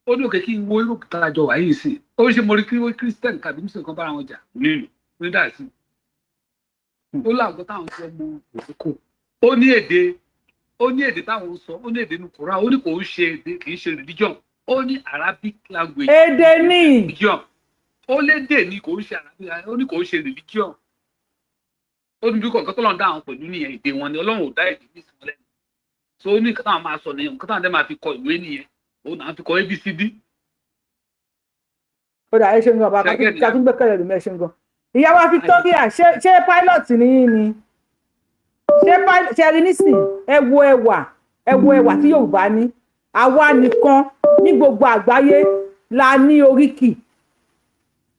Ó ní òkè kí n wo Europe tá a jọ wà yìí sí, ó ṣe mo rí kí wọ́n Christian tàbí Muslim kan bára wọn jà nínú nígbà sí. Ó láwọn táwọn jọ mọ Morocco, ó ní èdè, ó ní èdè táwọn ń sọ, ó ní èdè inú Quran. Ó ní kò ń ṣe èdè, kì í ṣe religion. Ó ní Arabic language. Èdè ní. Religion, ó lédè ní, kò ń ṣe Arabic. Ó ní kò ń ṣe religion. Ó ní bí kọ̀ọ̀kan tó lọ́n dá àwọn pẹ̀lú nìyẹn, èdè wọn ni. Ọlọ́run ò dá èdè ní ìsìn lẹ́nu. So ó ní nǹkan táwọn máa sọ nìyẹn, nǹkan táwọn dẹ́ máa fi kọ ìwé nìyẹn, òun náà fi kọ ABCD. Ó dà, ẹ ṣeun gan bàbá. Ṣẹ́gẹ́. Ká tún gbẹ́kẹ̀lé lómi. Ẹ ṣeun gan. Ìyá wa Victoria, ṣé pilot ni yín ni? Ṣé pilot ṣe rí nísìn? Ẹ wo ẹwà, ẹ wo ẹwà tí Yorùbá ní. Àwa nìkan ní gbogbo àgbáyé la ní oríkì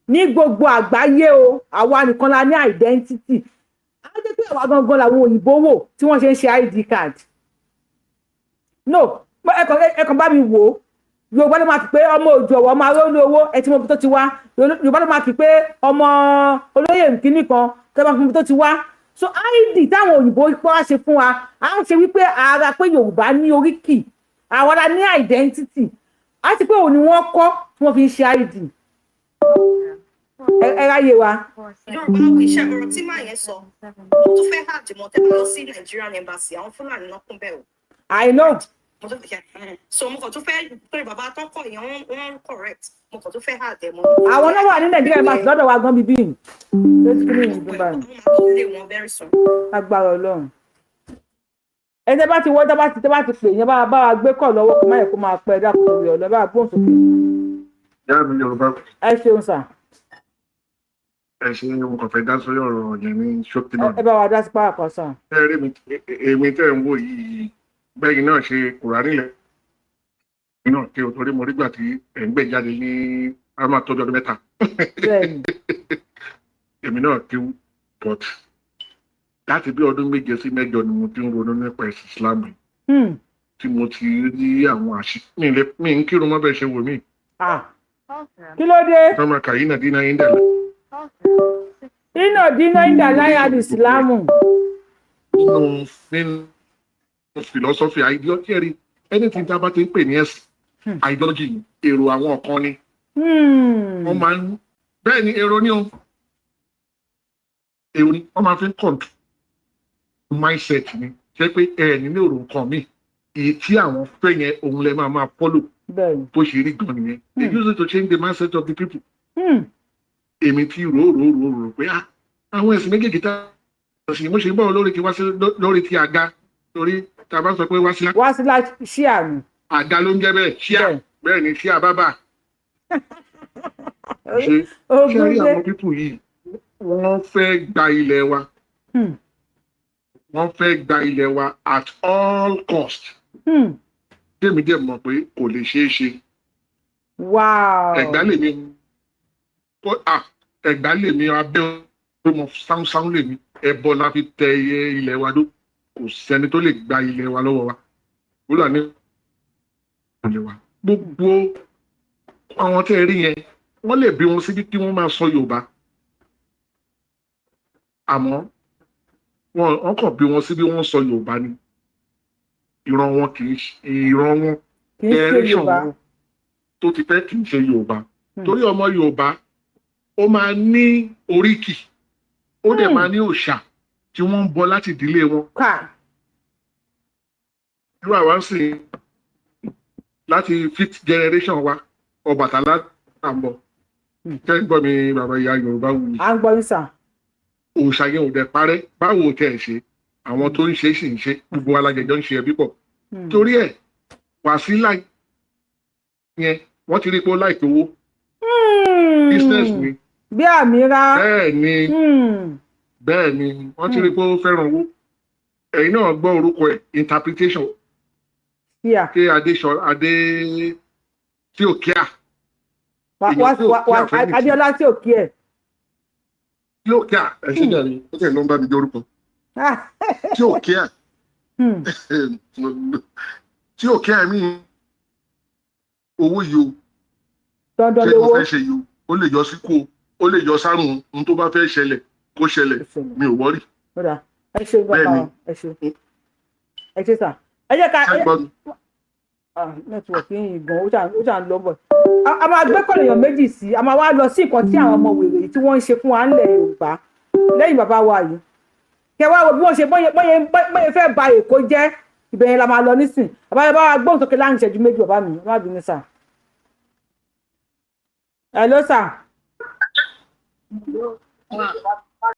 ní gbogbo àgbáyé o. Àwa nìkan la ní identity. Á jẹ́ pé àwa gangan làwọn òyìnbó wò tí wọ́n ṣe ń ṣe ID card. No, ẹ kàn bá mi wò ó. Yorùbá ló máa fi pé ọmọ òjò ọwọ́ ọmọ aróòlù owó, ẹ tí mo fi tó ti wá. Yorùbá ló máa fi pé ọmọ olóyè nkíní kan tẹ́ bá fi tó ti wá. So ID táwọn òyìnbó wá ṣe fún wa, à ń ṣe wípé ara pé Yorùbá ní oríkì, àwa la ní identity, á ti pé òun ni wọ́n kọ́ tí wọ́n fi ń ṣe ID. Ẹ ráyè wa. Yorùbá wo iṣẹ́ ọ̀rọ̀ tí màá yẹn sọ, mo tún fẹ́ hàjì mọ́. Tẹ́ bá lọ sí Nigerian Embassy, àwọn Fúlàní náà kún bẹ́ẹ̀ o. I know. Mo tún fẹ́, so mo kàn tún fẹ́ pé bàbá tọkọ yẹn, wọ́n correct. Mo kàn tún fẹ́ hàjì mọ́. Àwọn náà wà ní Nàìjíríà embassy lọ́dọ̀ wa gan bíbí yìí. Ṣé kí ni ìdúró báyìí? Lé wọn very soon. Agbára Ọlọ́run. Ẹni tẹ́ bá ti wọ́, tẹ́ bá ti pè yẹn, bá wa gbé kọ̀ lọ́wọ́, kó má yẹ kó máa pẹ́. Dákun torí ọ̀lọ́, bá wa gbóhùn sókè. Ìyá mi Yorùbá. Ẹ ṣeun sà. Ẹ ṣe, mo kàn fẹ́ dá sórí ọ̀rọ̀ yẹn ní ṣókí náà. Ẹ bá wa dá sí pàápàá sà. Ẹ rí mi, èmi tẹ́ ń wò yìí, bẹ́yìn náà ṣe Kùránì lẹ̀ náà kí o torí mo rí gbà tí ẹ̀ ń gbé jáde ní a máa tọ́jú ọdún 3. Èmi náà kí, but láti bí ọdún 7 sí 8 ni mo ti ń ronú nípa ẹ̀sìn Islam yìí, tí mo ti rí àwọn àṣì mi ń kírun mọ́ bẹ́ẹ̀ ṣe wò mí. Ah, kí ló dé? Wọ́n máa kà yín náà dínà yín dàlẹ́. Iná dínà ìdá láyà ìsìlámù. Nínú philosophy, ideology, ẹ̀rí anything tá a bá ti ń pè ní ẹ̀sìn, ideology, èrò àwọn kan ni. Wọ́n máa ń, bẹ́ẹ̀ ni, èrò ni o, èrò ni wọ́n máa fi ń control mindset ni. Ṣé pé ẹ ní ní òrò nǹkan míì èyí tí àwọn fẹ́ yẹn, òun lẹ máa máa follow. Bó ṣe rí gan nìyẹn. They use it to change the mindset of the people. Èmi ti rò rò rò rò pé, ah, àwọn ẹ̀sìn méjèèjì tá a sì mo ṣe ń bọ̀ lórí ti wá sí lórí ti àga, torí tá a bá sọ pé wá sí Wá sí láti ṣíà ni. Àga ló ń jẹ́ bẹ́ẹ̀, ṣíà bẹ́ẹ̀ ni, ṣíà bábà ṣe ṣe rí. Àwọn people yìí, wọ́n fẹ́ gba ilẹ̀ wa. Wọ́n fẹ́ gba ilẹ̀ wa at all cost. Tèmi dẹ̀ mọ̀ pé kò lè ṣeé ṣe. Ẹ̀gbá lèmi kó à, Ẹ̀gbá lèmi, abẹ́ ọmọ sáúnsáún lèmi. Ẹbọ la fi tẹ ilẹ̀ wa dó. Kò sẹ́ni tó lè gba ilẹ̀ wa lọ́wọ́ wa. Fúlàní ilẹ̀ wa, gbogbo àwọn tẹ́ ẹ rí yẹn, wọ́n lè bí wọn síbi kí wọ́n máa sọ Yorùbá, àmọ́ wọ́n kàn bí wọn síbi wọ́n sọ Yorùbá ni. Ìran wọn kì í ṣe ìran wọn, Kì í ṣe generation Yorùbá. wọn tó ti fẹ́ kì í ṣe Yorùbá, torí ọmọ Yorùbá, ó máa ní oríkì, ó dẹ̀ máa ní òòṣà tí wọ́n ń bọ láti ìdílé wọn. Irú àwa ń sìn láti fifth generation wa, Ọbàtálá là ń bọ̀. Ṣé ń gbọ́ mi, bàbá ìyá Yorùbá wù mí? À ń gbọ́ yín, sà. Òòṣà yẹn ò dẹ̀ parẹ́. Báwo tẹ̀ ẹ̀ ṣe, àwọn tó ń ṣe sì ń ṣe, gbogbo alájẹjọ ń ṣe ẹbí pọ̀. Torí ẹ̀, Wàsílà yẹn, wọ́n ti rí pé ó láìpẹ́ owó, business ni. Bí àmì ra. Bẹ́ẹ̀ ni, bẹ́ẹ̀ ni, wọ́n ti rí pé ó fẹ́ràn owó. Ẹ̀yin náà gbọ́ orúkọ ẹ̀, interpretation kí Adéṣọ Adé tí ò kíá. Èèyàn tí ò kíá fẹ́ nìkan. Adéọlá tí ò kí ẹ. Tí ò kíá, ẹ ṣe jàre, ó tẹ̀ ló ń bá mi dé orúkọ tí ò kíá, tí ò kíá mi owó yìí o. Dandan Ṣé mo lówó. fẹ́ ṣe yìí o, ó lè yọ síkú o, ó lè yọ sárùn. Ohun tó bá fẹ́ ṣẹlẹ̀ kó ṣẹlẹ̀, mi ò worry. Ó dáa, ẹ ṣe bàbá. Bẹ́ẹ̀ni. Wa, ẹ ṣe, ẹ ṣe sà, ẹ jẹ́ ká Ṣé gbọ́ mi? Ah, network yìí gan, ó ṣà ń lọ bọ̀. A máa gbé kọ̀lẹ̀yàn méjì sí, a máa wá lọ sí nǹkan tí àwọn ọmọ wèrè yìí tí wọ́n ń ṣe fún wa ńlẹ̀ Yorùbá lẹ́yìn bàbá wa yìí. Kẹ wá wo bí wọ́n ṣe bóyẹ fẹ́ ba Èkó jẹ́. Ibẹ̀ yẹn la máa lọ nísìn. Bàbá yẹn bá wa gbóhùn sókè láàrin ìṣẹ́jú 2, bàbá mi, má bínú sà. Hello, sà.